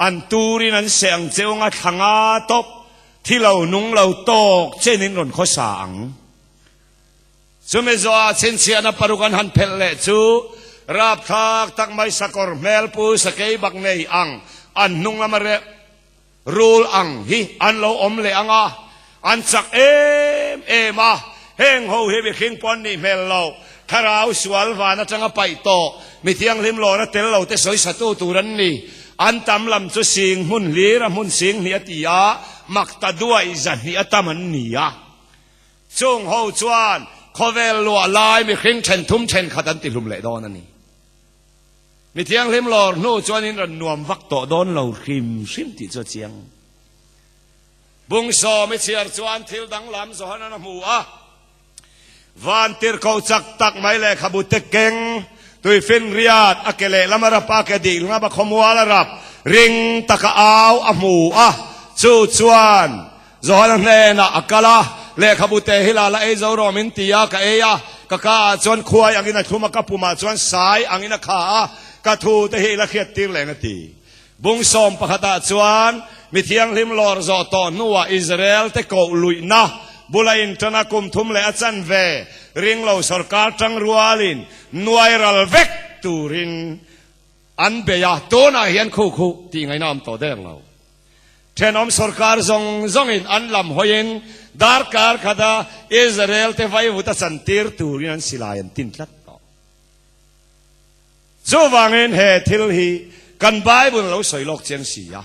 an turin an seh ang cheu ang a, thla nga tawp thi lo nung lo tawk chenin rawn khawsa ang. Chumi zawhah chhinchhiahna paruk an han phelh leh chu rapthlak tak mai sakawr hmel pu sakei bak nei ang an hnung lama reh rul ang hi an lo awm leh ang a, an chak em em a, heng ho hi mihring pawh an nih hmel lo, thlarau sual van atanga paih tawh mi thianghlim lawra tel lo te sawisatu tur an ni, an tam lam chu sing hmun hlir a hmun sing hnih a ti a, makta duai zahnih a tam an ni a. Chung ho chuan khawvel luah lai mihring thenthum thenkhat an tihlum leh dawn a ni. Mi thianghlim lawr hnu chuan in rawn nuam vak tawh dawn lo hrim hrim tih chu a chiang. Bungsawm i chhiar chuan thil danglam Johanan a hmu a, vantirhkoh chak tak mai lehkhabu te keng, tuifinriat a ke lehlam a rap a, ke dihlam a khawmual a rap, ring taka au a hmu a, chu chuan Johana hnenah a kal a, Lehkhabu te hi la la ei zo rawh min ti a, ka ei a, ka ka ah chuan khuai angin a thlum a, ka pumah chuan sai angin a kha a, ka thu te hi i la hriat tir leng a ti. Bungsawm pakhatah chuan mi thianghlim lawr zawh tawh hnuah Israel te koh luihna bula inṭana kum thum leh a chanve ringlo sorkar ṭang rualin nuai ral vek. turin an bei a, tunah hian khu khu tih ngaihna awm tawh der lo. Thenawm sorkar zawng zawngin an lam hawiin darkar khata Israel te vaivut a chantir turin an silai an tin tlat tawh. Chuvangin he thil hi kan Bible lo sawi lawk chiang si a,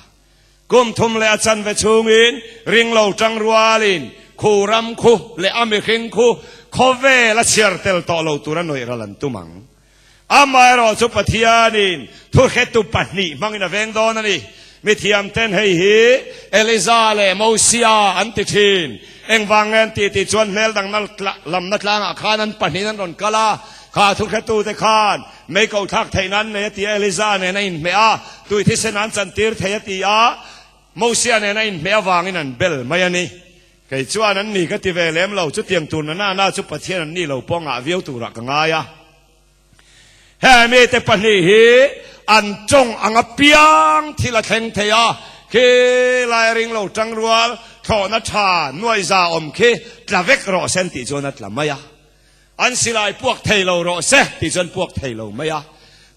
kum thum leh a chanve chhungin ringlo tangrualin khu ram khu leh a mihring khu khawvel a chhiar tel tawh lo tura nuih ral an tum ang. Amaherawh chu Pathianin thuhretu pahnih hmangin a veng dawn a ni. Mithiamten hei hi Eliza leh Mosia an ti thin. Engvang nge an tih tih chuan hmel dangna lamna tlangah khan an pahnihin an rawn kal a, kha thuhretute khan mei ko thlak theihna an nei a ti a, Eliza nen a inhmeh a, tui thisen an chantir thei a ti a, Mosia nen a inhmeh avangin an bel mai a ni. Kei chuan an ni ka ti ve lem lo, chutiang tur na na na chu Pathian an ni lo pawh ngah viau turah ka ngai a. He mite pahnih hi an tawng ang apiang thil a thleng thei a, khi lai ring lo tangrual thlawhna tha nuaiza awm khi tla vek rawh se an tih chuan a tla mai a, an silai puak thei lo rawh se tih chuan puak thei lo mai a.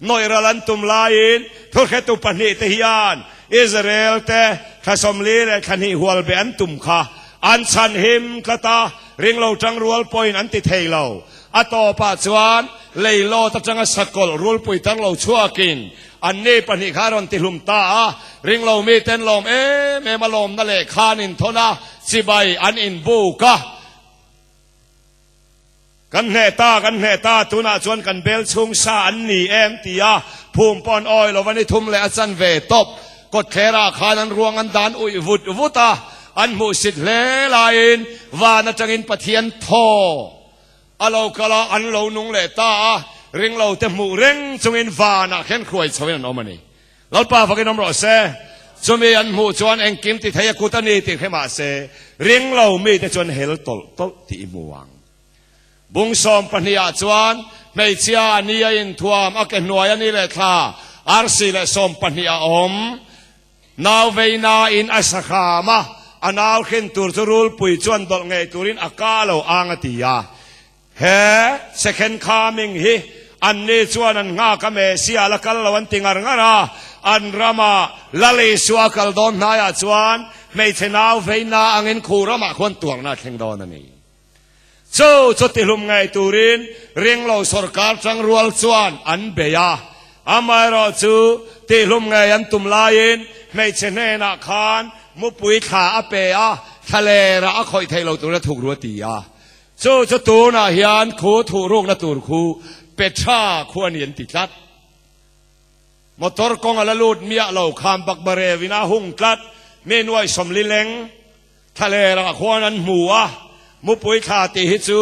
Nawihral an tum laiin thuhretu pahnih te hian Israel te thla 40 leh thla hnih hual beh an tum kha an chhanhim tlat a, ring lo tangrual pawhin an ti thei lo. A tawpah chuan leilawt atanga sakawlh rulpui tar lo chhuakin anni pahnih kha a rawn tihlum ta a, ringlo miten lawm em em a lawmna leh khan inthawn a, chibai an inbuk a. Kan hneh ta, kan hneh ta, tunah chuan kan bel chhung sa an ni em ti a, phum pawh an awi lo va ni thum leh a chan ve tawp. Kawtthlerah khan an ruang an dan uih vut vut a, an hmuhsit hle laiin van atangin Pathian thaw A lo kal a, an lo nung leh ta a, ringlo te hmuh reng chungin vanah khen hruai chhoin an awm a ni. Lalpa fakin awm rawh se. Chumi an hmuh chuan engkim ti thei a kut a ni tih hre mah se, ringlo mite chuan hel tawlh tawlh tih i hmu ang. Bung 12 ah chuan hmeichhia a ni a inthuam, a ke hnuai a ni leh thla, arsi leh 12 a awm. Nau veinain a sa hram a, a nau hrin tur chu rulpui chuan dawlh ngei turin a ka lo ang a ti a. He second coming hi anni chuan an nghak a, Messiah la kal lo an ti ngar ngar a, an rama Lal Isua a kal dawn hnaiah chuan hmeichhe nau veina angin khu ramah khuan tuarna a thleng dawn a ni. Chu chu tihlum ngei turin ringlo sorkar tangrual chuan an bei a, amaherawh chu tihlum ngei an tum laiin hmeichhe hnenah khan mupui thla a pe a, thlalerah a khawih theih lo tura thuk ru a ti a. Chu chu tunah hian khu thuhrukna tur khu pe tha khu a ni an ti tlat. Motor kawng a la lut miah lo, kham bakbarevin a hung tlat, mi nuai 40 leng. Thlalerah khuan an hmu a, mupui thla tih hi chu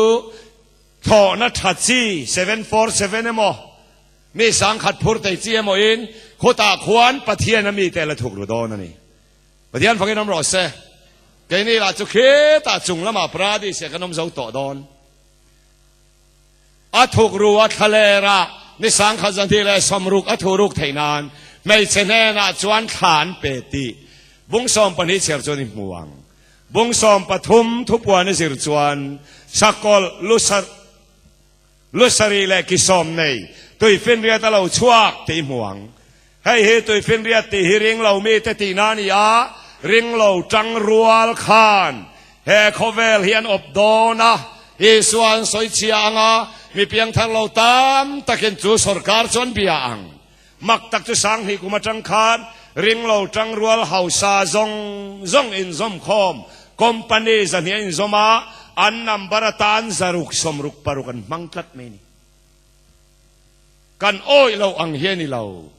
thlawhna tha chi 747 emaw, mi 10,000 phur thei chi emaw in khutah khuan Pathian a mite la thuk ru dawn a ni. Pathian fakin awm rawh se. Keini lah chu khitah chung lamah paradis ah kan awm zo tawh dawn. A thuk ru a thlalerah ni 10,000 260 a thu ruk theih nan hmeichhe hnenah chuan thla an pe tih bung 12 chhiar chuan i hmu ang. Bung 13 thupuan i zir chuan sakawlh lusari leh ki sawm nei tuifinriat a lo chhuak tih i hmu ang. Hei hi tuifinriat tih hi ringlo mite tihna a ni a, ringlo tangrual khan he khawvel hi an awp dawn a, Isua an sawi chhia ang a, mi piangthar lo tam takin chu sorkar chu an bia ang. Mak tak chu 2000 kum atang khan ringlo tangrual hausa zawng zawng inzawm khawm company 200 a inzawm a, an number atan 666 an hmang tlat mai a ni. Kan awih loh ang hi a ni lo.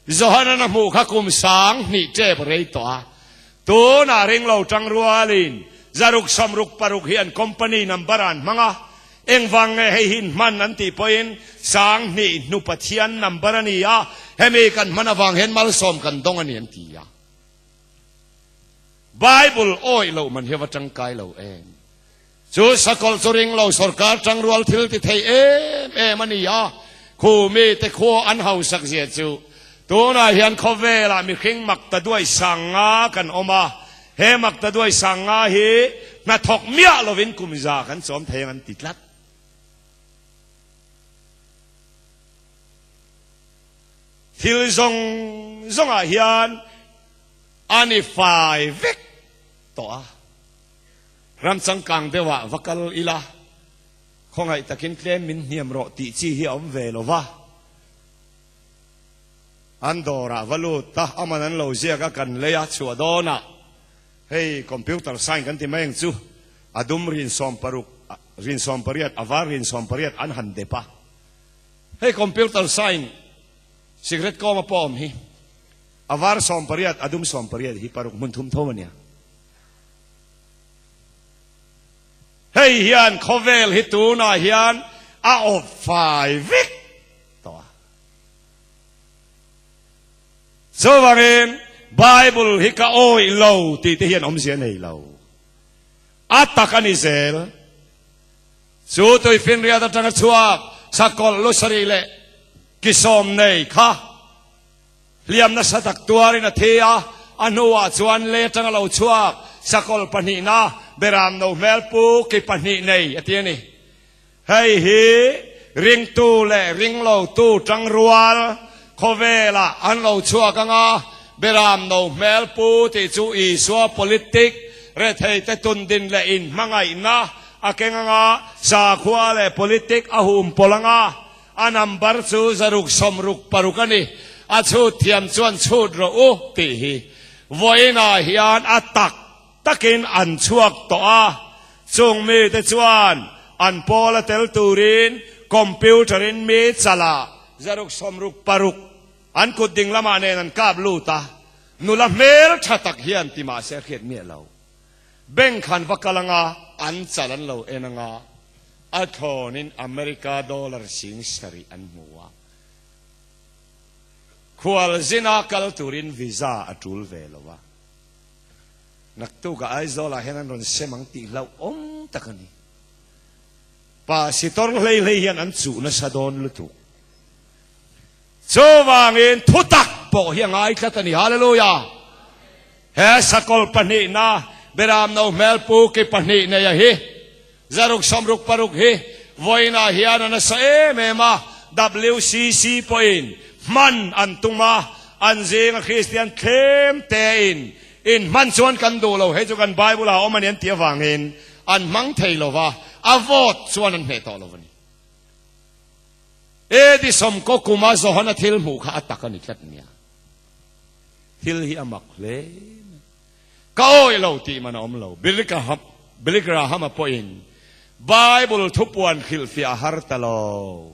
Johanan a hmuh kha kum 2000 tep rei tawh a. Tunah ringlo tang rualin 666 hi an company number an hmang a. Engvang nge hei hi hman an tih pawhin 2000 hnu Pathian number a ni a, hemi kan hman avang hian malsawm kan dawng a ni an ti a. Bible awih loh man hi a va tangkai lo em. Chu sakawlh chu ring lo sorkar tangrual thil ti thei em em a ni a, khu mite khua an hausak zia chu tunah hian khawvelah mihring makta duai 50 kan awm a, he makta duai 50 hi hnathawk miah lovin kum za kan chawm thei ang an ti tlat. Thil zawng zawngah hian a ni fai vek tawh a. Ram changkang deuhah va kal ila, khawngaih takin tlem min hniam rawh tih chi hi a awm ve lo va. An dawrah va lut a, aman an lo ziak a, kan lei a chhuah dawnah hei computer sign kan ti mai ang chu, a dum rin 60, rin 18, a var rin 18 an han dep a. Hei computer sign cigarette kawng a pawh awm hi, a var 18, a dum 18 hi paruk hmun thum tho a nia. Hei hian khawvel hi tunah hian a awp fai vek tawh a. Chuvangin Bible hi ka awih lo tih te hian awmzia nei lo. A tak a ni zel. Chu tuifinriat atanga chhuak sakawlh lu sarih leh ki sawm nei kha hliam nasa tak tuarin a thi a, a hnuah chuan lei atanga lo chhuak sakawlh pahnihna beram no hmel pu ki pahnih nei a ti a ni. Hei hi ringtu leh ringlotu tangrual khawvelah an lo chhuak ang a, beram no hmel pu tih chu Isua politic retheite tundin leh inhmangaihna a keng ang a, sakhua leh politic a hum pawlh ang a, a number chu 666 a ni. A chhut thiam chuan chhut rawh u tih hi vawiinah hian a tak takin an chhuak tawh a, chung mite chuan an pawla tel turin computer in mi chalah 666 an kut ding lamah nen an kap lut a, nula hmel tha tak hian ti mahse a hriat miah lo. Bank han va kal anga an chal an lo en anga a thlawnin America dollar 7000 an hmu a, khualzina kal turin visa a tul ve lo a. Naktukah Aizawlah hian an rawn sem ang tih hlauhawm tak a ni. Pa Sitor hlei hlei hian an chuh nasa dawn lutuk. Chuvangin thutak pawh hi a ngai tlat a ni. Hallelujah! He sakawlh pahnihna Beram no hmel pu ki pahnih neia hi 666 hi vawiinah hian a nasa em em a, WCC pawhin hman an tum a, an zinga Kristian thlem tein in hman chuan kan duh lo, hei chu kan Bible ah a awm a ni an tih avangin an hmang thei lo va, a vote chuan an hneh tawh lo a ni. AD sawmkaw kuma Johana thil hmuh kha a tak a ni tlat nia. Thil hi a mak hle mai. Ka awih lo tih man a awm lo. Billy Graham-a pawhin Bible thupuan hrilhfiah a har ta lo.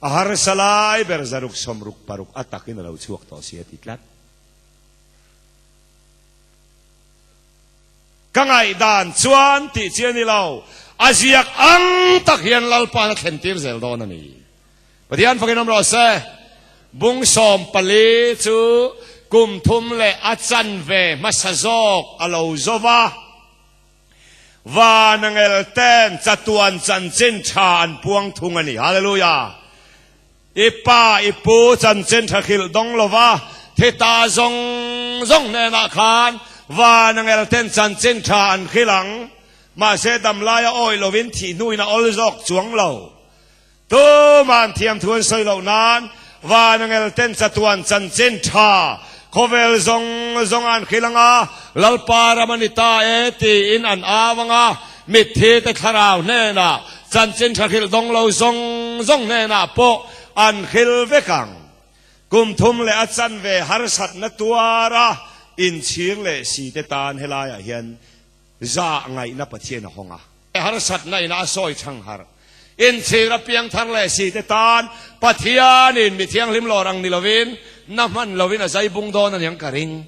A harsa lai ber 666 a takin a lo chhuak tawh si a ti tlat. Ka ngaihdan chuan tih chi a ni lo. A ziak ang tak hian Lalpa'n a thlentir zel dawn a ni. Pathian fakin awm rawh se. Bung 14 chu kum thum leh a chanve hmasa zawk a lo zo va. Van angel ten chatuan chanchin tha an puang thung a ni. Hallelujah! I pa, i pu chanchin tha hrilh dawng lo va, thi ta zawng zawng hnenah khan van angel ten chanchin tha an hrilh ang. Mahse damlaia awih lovin thih hnuin a awl zawk chuang lo. Tuman thiamthu an sawi loh nan van angel ten chatuan chanchin tha khawvel zawng zawng an hrilh ang a, Lalpa ram a ni ta e tiin an au ang a, mitthi te thlarau hnenah chanchin tha hrilh dawng lo zawng zawng hnenah pawh an hrilh vek ang. Kum thum leh a chanve harsatna tuara inchhir leh si te tan helaiah hian Za ngaihna Pathian a hawng a. Harsatna ina a sawi chhang har. Inchhir a piang thar leh si te tan Pathianin mi thianghlim lawr ang ni lovin na hman lovin a zai bung dawn aniang ka ring.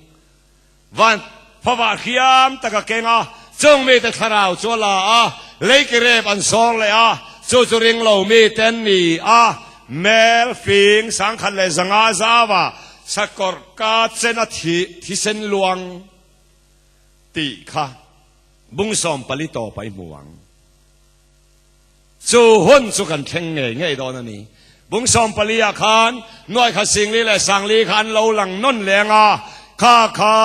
Van favah hriam tak a keng a, chung mite thlarau chu a la a, lei ki rep an sawr leh a, chu chu ring lo miten ni a, mel fing 1100 zauah sakawrh ka chen a thisen luang. Tih kha bung 14 tawpah i hmu ang. Chu hun chu kan thleng ngei ngei dawn a ni. Bung 14 ah khan nuai kha 4000 leh 4000 kha an lo lang nawn leng a, kha kha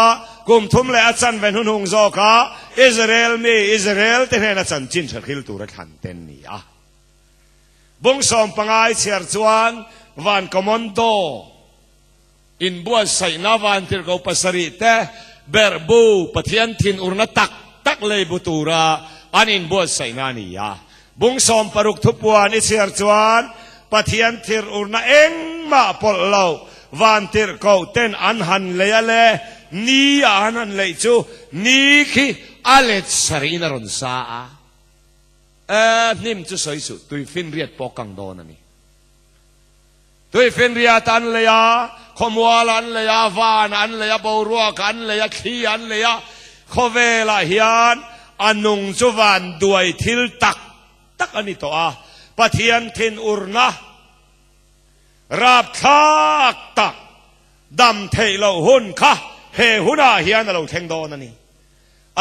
kum thum leh a chanve hnuhnung zawka Israel mi Israel te hnena chanchin tha hril tura thlan ten ni a. Bung 15 i chhiar chuan van commando. Inbuatsaihna vantirhkoh pasarihte berhbu Pathian thinurna tak tak leibu tura an inbuatsaihna a ni a. Bung 60 thupuan i chhiar chuan Pathian thirurna engmah pawlh lo vantirhkoh ten an han lei a le, ni a an han leih chu ni khi a let sarih in a rawn sa a. E, hnim chu sawi suh, tuifinriat pawh kang dawn a ni. Tuifinriat an lei a, khawmual an lei a, van an lei a, boruak an lei a, thli an lei a, khawvelah hian a nung chu van duai thil tak tak a ni tawh a, Pathian thinurna rapthlak tak dam theih loh hun kha he hunah hian a lo thleng dawn a ni.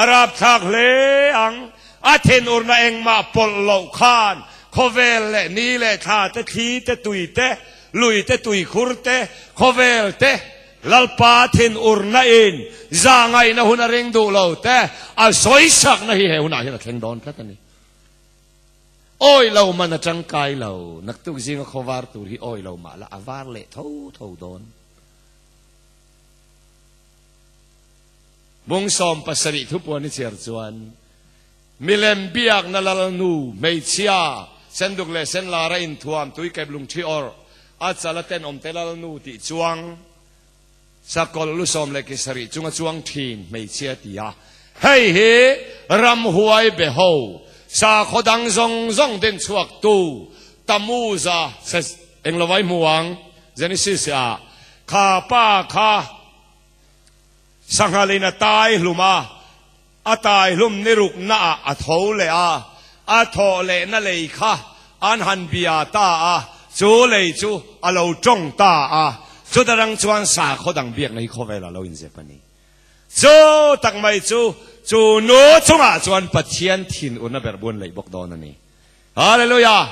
A rapthlak hle ang. A thinurna engmah pawlh loh khan khawvel leh ni leh thla te, thli te, tui te, lui te, tuikhur te, khawvel te, Lalpa thinurna in zahngaihna hun a ring duh lo te a sawisakna hi he hunah hian a thleng dawn tlat a ni. Awi lo man a tangkai lo, naktuk zinga khawvar tur hi awi lo mah la a var leh tho tho dawn. Bung 17 thupuan i chhiar chuan, Milem biakna lalnu, hmeichhia, senduk leh senlara inthuam, tuikep lungṭhi awrh, a chal a tenawmte lalnu tih chuang, sakawlh lu 17 chunga chuang ṭhin hmeichhia ti a. Hei hi ramhuai beho, sakhaw dang zawng zawng din chhuaktu Tamuza englovai hmu ang, Genesis ah, kha pa kha, Sanghalin a tai hlum a, a tai hlum ni ruknaah a tho leh a, a thawh lehna lei kha an han bia ta a, chu lei chu a lo tawng ta a, chuta rang chuan sakhaw dang biakna hi khawvelah lo inzep a ni. Chu tak mai chu, chu nu chungah chuan Pathian thinurna ber buan leih bawk dawn a ni. Hallelujah!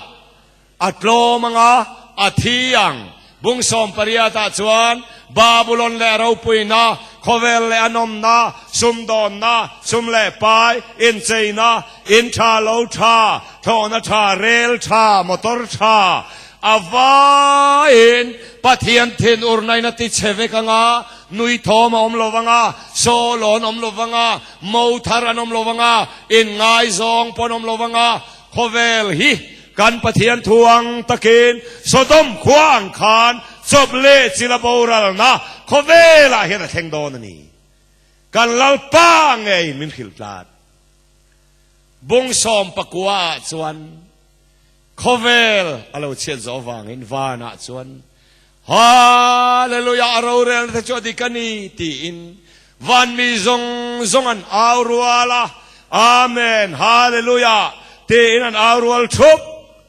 A tlawm anga a thi ang. Bung 18 ah chuan Babulon leh a ropuina, khawvel leh a nawmna, sumdawnna, sum leh pai, incheina, in tha lo tha, thlawhna tha, rel tha, motor tha, a vaiin Pathian thinurna in a ti chhe vek anga, nui thawm a awm lo vanga, sawlawn awm lo vanga, mo thar an awm lo vanga, inngaizawng pawh an awm lo vanga, khawvel hi Kan Pathian thu ang takin Sodom khua ang khan chawp leh chila boralna khawvelah hian a thleng dawn a ni. Kan Lalpa ngeiin min hrilh tlat. Bung 19 ah chuan khawvel a lo chhiat zawh avangin vanah chuan Hallelujah a rorelna te chu a dik a ni tiin van mi zawng zawng an au rual a, Amen, Hallelujah tiin an au rual thup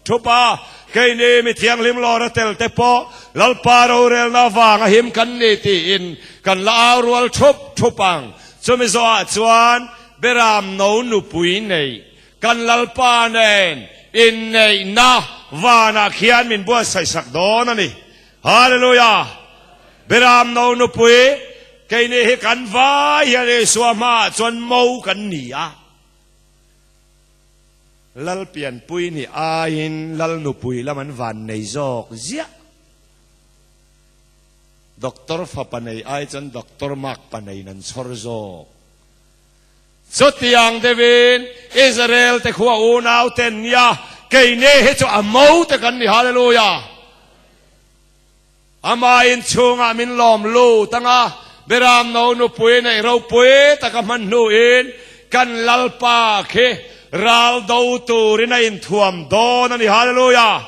thup a. Keini mi thianghlim lawr a tel te pawh Lalpa rorelna avanga him kan ni tiin kan la au rual thup thup ang. Chumi zawhah chuan Beram no nupui nei kan Lalpa nen inneihna vanah khian min buatsaih sak dawn a ni. Hallelujah! Beram no nupui, keini hi kan vai hian Isua hmaah chuan mo kan ni a. Lal pianpui ni aiin Lal nupui lam an van nei zawk ziah. Doctor fapa nei ai chuan Doctor mark pa neiin an chhawr zawk. Chutiang deuhin Israel te khua unau te an nia, keini hi chu a mo te kan ni, Hallelujah! Ama inchhungah min lawm lut anga, Beram no nupui neih ropui taka hman hnuin kan Lalpa khi ral do turin a inthuam dawn a ni, Hallelujah!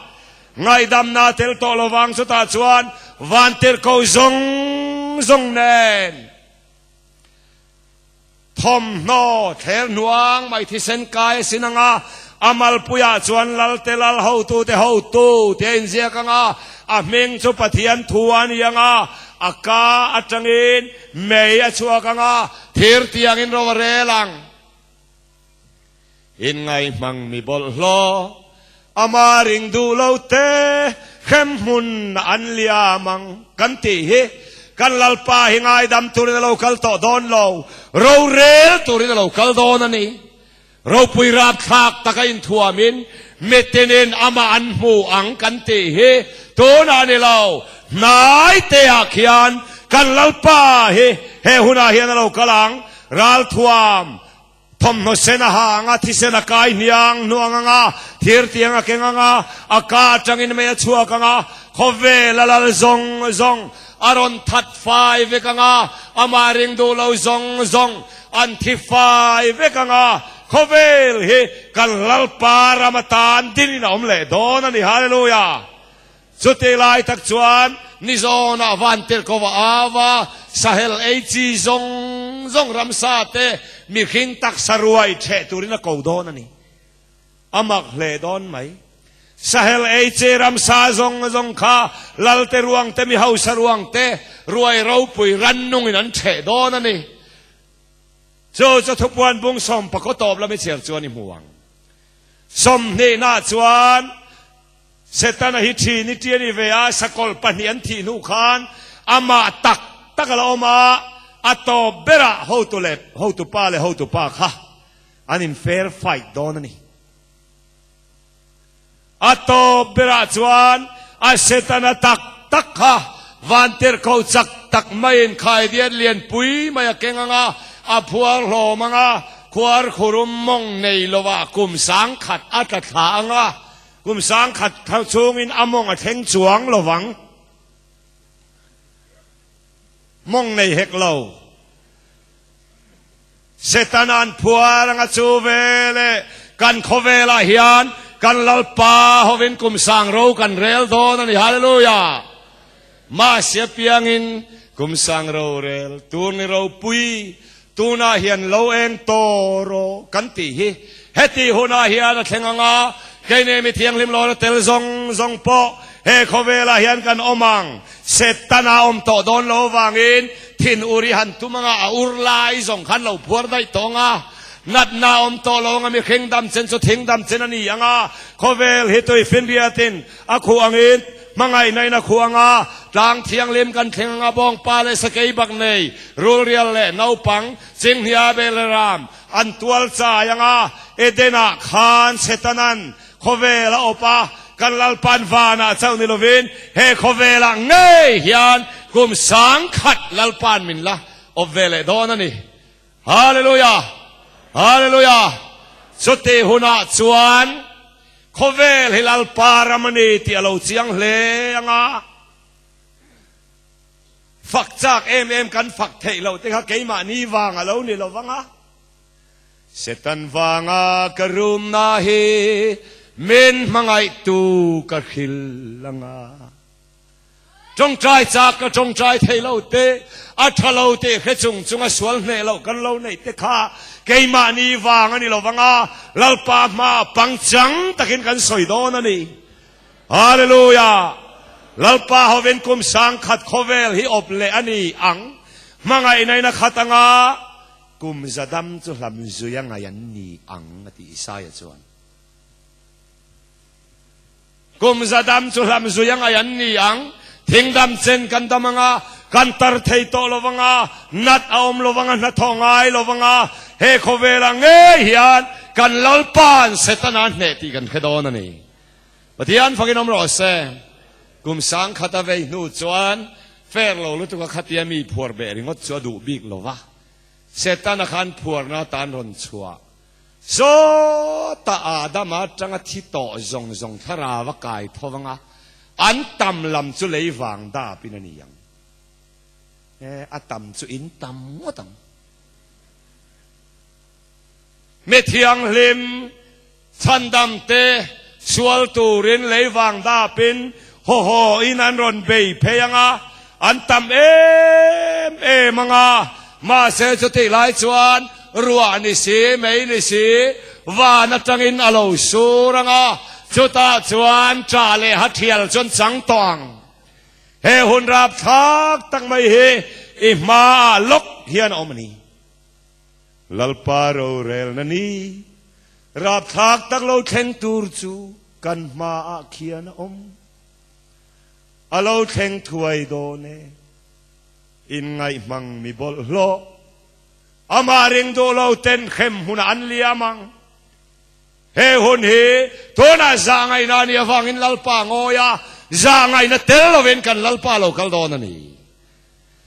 Ngaihdamna tel tawh lovang chutah chuan vantirhkoh zawng zawng nen. Thawmhnaw thler hnuang mai thisen kai a sin anga, a malpuiah chuan Lalte Lal hotute hotu tih a inziak anga, a hming chu Pathian thu a ni anga, a ka atangin mei a chhuak anga, thir tiangin ro a rel ang. Inngaihmang mi bawlhhlawh, ama ring duh lo te hrem hmun an liam ang kan tih hi kan Lalpa hi ngaidam turin a lo kal tawh dawn lo, rorel turin a lo kal dawn a ni. Ropui rapthlak taka inthuamin mitinin amah an hmu ang kan tih hi tunah a ni lo, hnai teah khian. kan Lalpa hi he hunah hian a lo kal ang, ralthuam thawmhnaw sen a ha ang a, thisen a kai hniang hnuang ang a, thir tiang a keng ang a, a ka atangin mei a chhuak ang a, khawvel a lal zawng zawng a rawn that fai vek ang a, amah ring duh lo zawng zawng an thi fai vek ang a, khawvel hi kan Lalpa ram atan dinin a awm leh dawn a ni. Hallelujah! Chutih lai tak chuan nizawnah vantirhkoh a au a, sahel ei chi zawng zawng ramsa te mihring taksa ruai ṭheh turin a ko dawn a ni. A mak hle dawn mai. Sahel ei chi ramsa zawng zawng kha lalte ruang te mi hausa ruang te ruai ropui rannungin an ṭheh dawn a ni. Chu chu thupuan bung sawmpakaw tawp lam i chhiar chuan i hmu ang. Sawmhnihnaah chuan Setana hi ṭhin i ṭi a ni ve a, sakawlh pahnih an thih hnu khan amah tak tak a la awm a, a tawp berah hotu leh hotupa leh hotupa kha an in fair fight dawn a ni. A tawp berah chuan a Setana tak tak kha vantirhkoh chak tak maiin khaidiat lianpui mai a keng ang a, a phuar hlawm ang a, khuar khurum mawng nei lovah kum sangkhat a tla thla ang a, Kum sangkhat thar chhungin a mawng a thleng chuang lo vang. Mawng nei hek lo. Setana'n phuar anga chu veleh kan khawvelah hian kan Lalpa hovin kum sang ro kan rel dawn a ni. Hallelujah! Mahse piangin kum sang rorel tur ni ropui tunah hian lo eng tawh rawh kan tih hi heti hunah hian a thleng ang a, keini mi thianghlim lawna tel zawng zawng pawh he khawvelah hian kan awm ang. Setana awm tawh dawn lo avangin thin ur i han tum anga a ur lai zawng khan lo phuar daih tawh ang a, natna awm tawh lo anga mihring dam chen chu thing dam chen a ni ang a, khawvel hi tuifinriatin A khuh angin hmangaihna in a khuh ang a, tlang thianghlim kan thleng ang a, bawngpa leh sakei bak nei, rulrial leh naupang, chinghnia bel leh ram an tual chai ang a, Eden-ah khan Setanan khawvel a awp a, kan Lalpa'n vanah chauh ni lovin he khawvelah ngei hian kum sangkhat Lalpa'n min la awp ve leh dawn a ni. Hallelujah! Hallelujah! Chutih hunah chuan Khawvel hi Lalpa ram a ni tih a lo chiang hle ang a, fak chak em em kan fak theih loh te kha keimahni vang a lo ni lo vang a. Setan vanga ka rumna hi min hmangaihtu ka hrilh ang a. Tawngtai chak ka tawngtai thei lo te, a tha lo tih hre chung chunga sual hneh loh kan lo neih te kha keimahni vang a ni lo vang a, Lalpa hma pangchang takin kan sawi dawn a ni. Hallelujah! Lalpa hovin kum sangkhat khawvel hi awp leh a ni ang. Hmangaihna in a khat anga kum zadam chu hlam zui a ngaih an ni ang a ti Isaia chuan. Kum za dam chu hlam zui a ngaih an ni ang. Thing dam chen kan dam ang a, kan tar thei tawh lo vang a, nat a awm lo vang a, hnathawh ngai lo vang a, he khawvelah ngei hian kan Lalpa'n Setana hneh tih kan hre dawn a ni. Pathian fakin awm rawh se. Kum sangkhat a vei hnu chuan fair lo lutuk a khatia mi phuar beh ringawt chu a duh bik lo va. Setana khan phuarna atan rawn chhuah. Sawta Adama atanga thi tawh zawng zawng thlarau a kai tho anga, an tam lam chu lei vang dap in a ni ang. E, a tam chu in tam ngawt ang. Mi thianghlim chhandam te sual turin lei vang dap in haw haw in an rawn bei phei anga, an tam em em anga, mahse chutih lai chuan ruah ni si, mei ni si, van atangin a lo sur anga, chutah chuan ṭah leh ha ṭhial chuan chang tawh ang. He hun rapthlak tak mai hi i hmaah lawk hian a awm a ni. Lalpa rorelna ni rapthlak tak lo thleng tur chu kan hmaah khian a awm. A lo thleng thuai dawn e. Inngaihhmang mi bawlhhlawh. Amah ring duh lo ten hrem hunah an liam ang. He hun hi tunah zah ngaihna a nih avangin Lalpa ngawi a, zah ngaihna tel lovin kan Lalpa lo kal dawn a ni.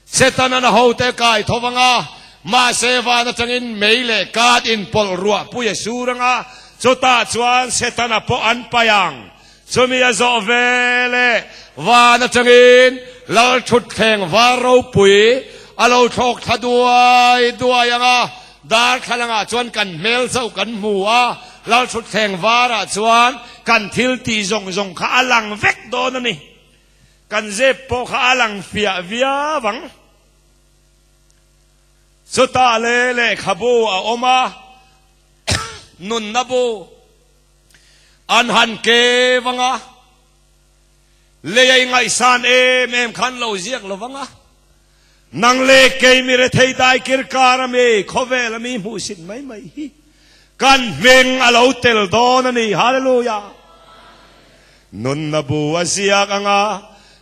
Setana'n a hote a kai tho vang a, mahse van atangin mei leh kat inpawlh ruah pui a sur ang a, chutah chuan Setana pawh an paih ang. Chumi a zawh ve leh van atangin Lal thutthleng var ropui a lo thlawk thla duai duai ang a, darthlalangah chuan kan hmel chauh kan hmu a, Lal thutthleng varah chuan kan thil tih zawng zawng kha a lang vek dawn a ni. Kan zep pawh kha a lang fiah viau ang. Chutah leh lehkhabu a awm a, nunna bu an han keu ang a, lei a ingaihsan em em khan lo ziak lo vang a, nang leh kei mi rethei dai kir kar ami khawvel ami hmuhsit mai mai hi kan hming a lo tel dawn a ni. Hallelujah! Nunna bu a ziak ang a,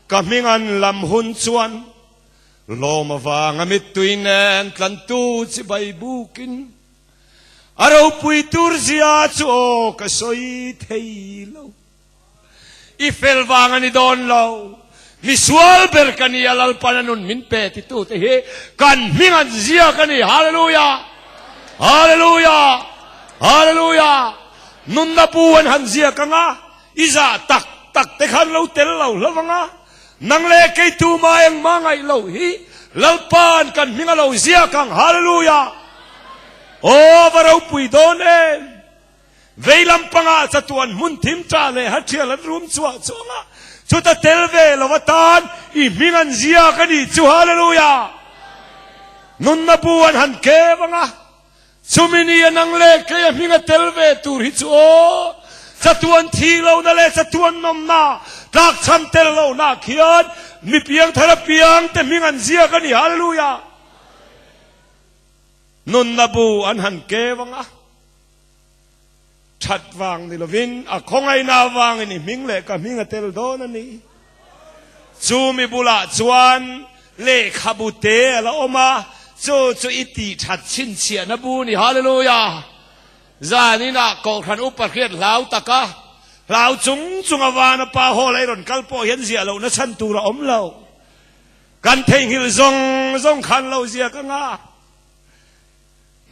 ka hming an lam hun chuan lawm avanga mittui nen tlantu chibai bukin a ropui tur zia chu aw ka sawi thei lo. I fel vang a ni dawn lo, misual ber ka ni a Lalpan a nun min pe titute hi kan hming an ziak a ni. Hallelujah! Hallelujah! Hallelujah! Nunna bu an han ziak ang a, i zah tak tak te khan lo tel lo hlauh ang a, nang leh kei tuma engmah ngaih loh hi Lalpa'n kan hming a lo ziak ang. Hallelujah! Aw, va ropui dawn em! Vei lampangah chatuan hmun thim ṭah leh hathial an rum chhuah chuang a, chuta tel ve lo atan i hming an ziak a nih chu. Hallelujah! Nunna bu an han keu ang a, Chumi ni a nang leh kei a hming a tel ve tur hi chu aw, chatuan thih lohna leh chatuan nawmna tlakchham tel lohna khian mi piangthar apiang te hming an ziak a ni. Hallelujah! Nunna bu an han keu ang a, that vang ni lovin a khawngaihna avangin i hming leh ka hming a tel dawn a ni. Chu mi bulah chuan lehkhabu te a la awm a, chu chu i tih that chhinchhiahna bu ni. Hallelujah! Zaninah Kohhran upa hriat hlau taka hlau chung chunga vana pa haw lei rawn kal pawh hian ziah lohna chhan tur a awm lo. Kan theihnghilh zawng zawng khan lo ziak anga.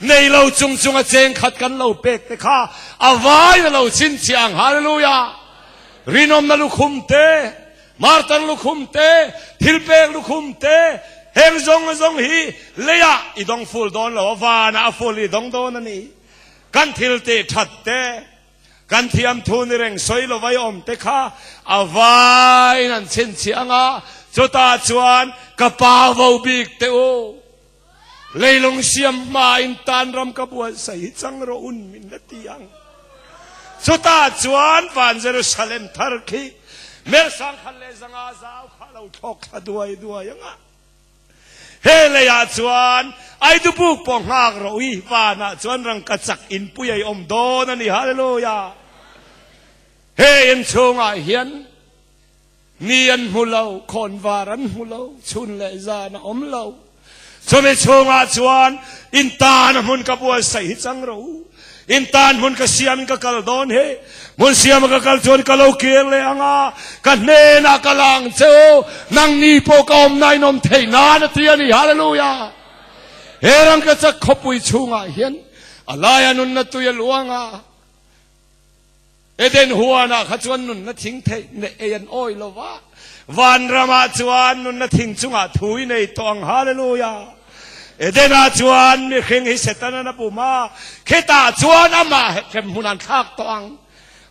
Nei lo chung chunga cheng khat kan lo pek te kha a vai na lo chhinchhiah ang. Hallelujah! Rinawmna lukhum te, martar lukhum te, thilpek lukhum te, heng zawng zawng hi leiah i dawng ful dawn lo a, vanah a ful i dawng dawn a ni. Kan thil tih that te, kan thiam thu ni reng sawi lo vai awm te kha a vaiin an chhinchhiah ang a, chutah chuan ka pa vo bik te u. Leilung siam hmain tan ram ka buatsaih hi chang rawh un min la ti ang. Chutah chuan van Jerusalem thar khi mel sangkhat leh zanga zau kha lo thlawk thla duai duai ang a. He leiah chuan Aidubuk pawh nghak rawh u i, vanah chuan rangkachak inpui a i awm dawn a ni. Hallelujah! He inchhungah hian Ni an hmu lo, khawnvar an hmu lo, chhun leh zan a awm lo. Chumi chhungah chuan in tan a hmun ka buatsaih hi chang rawh u. In tan hmun ka siamin ka kal dawn hi. Hmun siama ka kal chuan ka lo kir leh ang a, ka hnenah ka la ang che u, nangni pawh ka awmna in awm theih nan a ti a ni. Hallelujah! He rangkachak khawpui chhungah hian a laia nunna tui a luang a. Eden huanah kha chuan nunna thing theih neih ei an awi lo va, vanramah chuan nunna thing chungah thu i nei tawh ang. Hallelujah! Edenah chuan mihring hi Setanan a bum a, khitah chuan amah hremhmun an thlak tawh ang.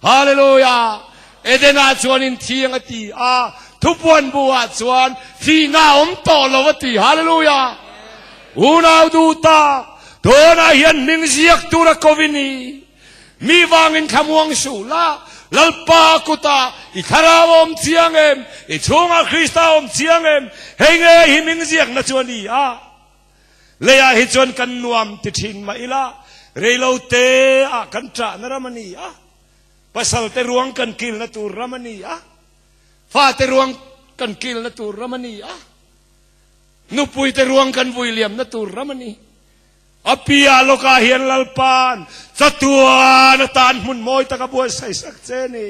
Hallelujah! Edenah chuan inthiang a ti a, thupuan buah chuan thihna a awm tawh lo a ti. Hallelujah! Unau duh tak, tunah hian hming ziak tura ko i ni. Mi vangin thlamuang suh la, Lalpa kutah i thlarau a awm chiang em? I chhungah Krista a awm chiang em? Hei nge hi ming ziakna chu a ni a. Leiah hi chuan kan nuam ti thin mah ila, reilo te ah kan ṭahna ram a ni a. Pasal te ruang kan kilna tur ram a ni a. Fate ruang kan kilna tur ram a ni a. Nupui te ruang kan vui liamna tur ram a ni. A piah lawkah hian Lalpa'n chatuan atan hmun mawi tak a buatsaih sak che a ni.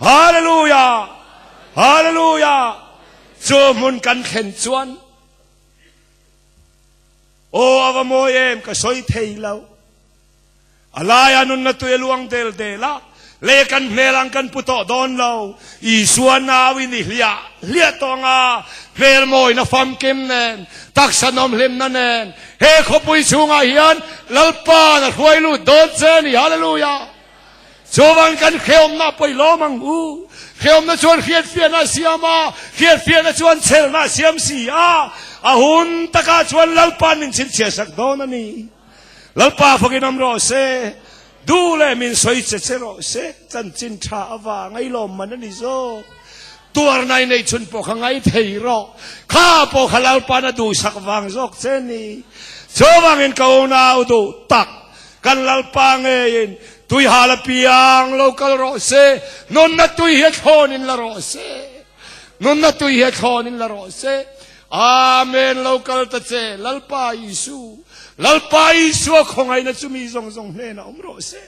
Hallelujah! Hallelujah! Chu hmun kan thlen chuan. Aw a va mawi em ka sawi thei lo. A laia nunna tui a luang del del a, lei kan hmel ang kan pu tawh dawn lo. Isua nau in i hliah hliah tawh ang a, hmel mawina famkim nen, taksa nawmhlimna nen, he khawpui chhungah hian Lalpa'n a hruai lut dawn che a ni. Hallelujah! Chuvang kan hrehawmna pawh i lawm ang u. Hrehawmna chuan hriatfiahna a siam a, hriatfiahna chuan chhelna a siam si a. A hun takah chuan Lalpa'n min chhinchhiah sak dawn a ni. Lalpa fakin awm rawh se, duh leh min sawi che che rawh se, chanchin tha avanga i lawm man a ni zawk. Tuarna i neih chhun pawh kha ngai thei rawh, kha pawh kha Lalpa'n a duhsak vang zawk che ni. Chuvangin ka unau duh tak, kan Lalpa ngeiin tui hal a piang lo kal rawh se, nunna tui hi a thlawnin la rawh se, nunna tui hi a thlawnin la rawh se. Amen lo kal ta che Lalpa Isu, Lalpa Isua khawngaihna chu mi zawng zawng hnenah awm rawh se.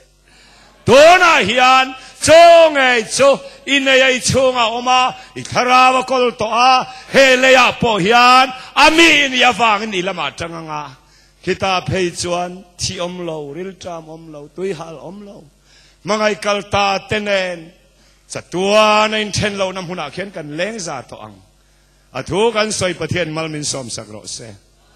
Tunah hian chaw ngei chu i nei a i chhungah awm a, i thlarau a kawl tawh a, he leiah pawh hian a mi i nih avangin i lamah tang anga khita phei chuan thi awm lo, rilṭam awm lo, tuihal awm lo, hmangaih kal ta te nen chatuan a inthen lohna hmunah khian kan leng za tawh ang. A thu kan sawi Pathian mal min sawmsak rawh se.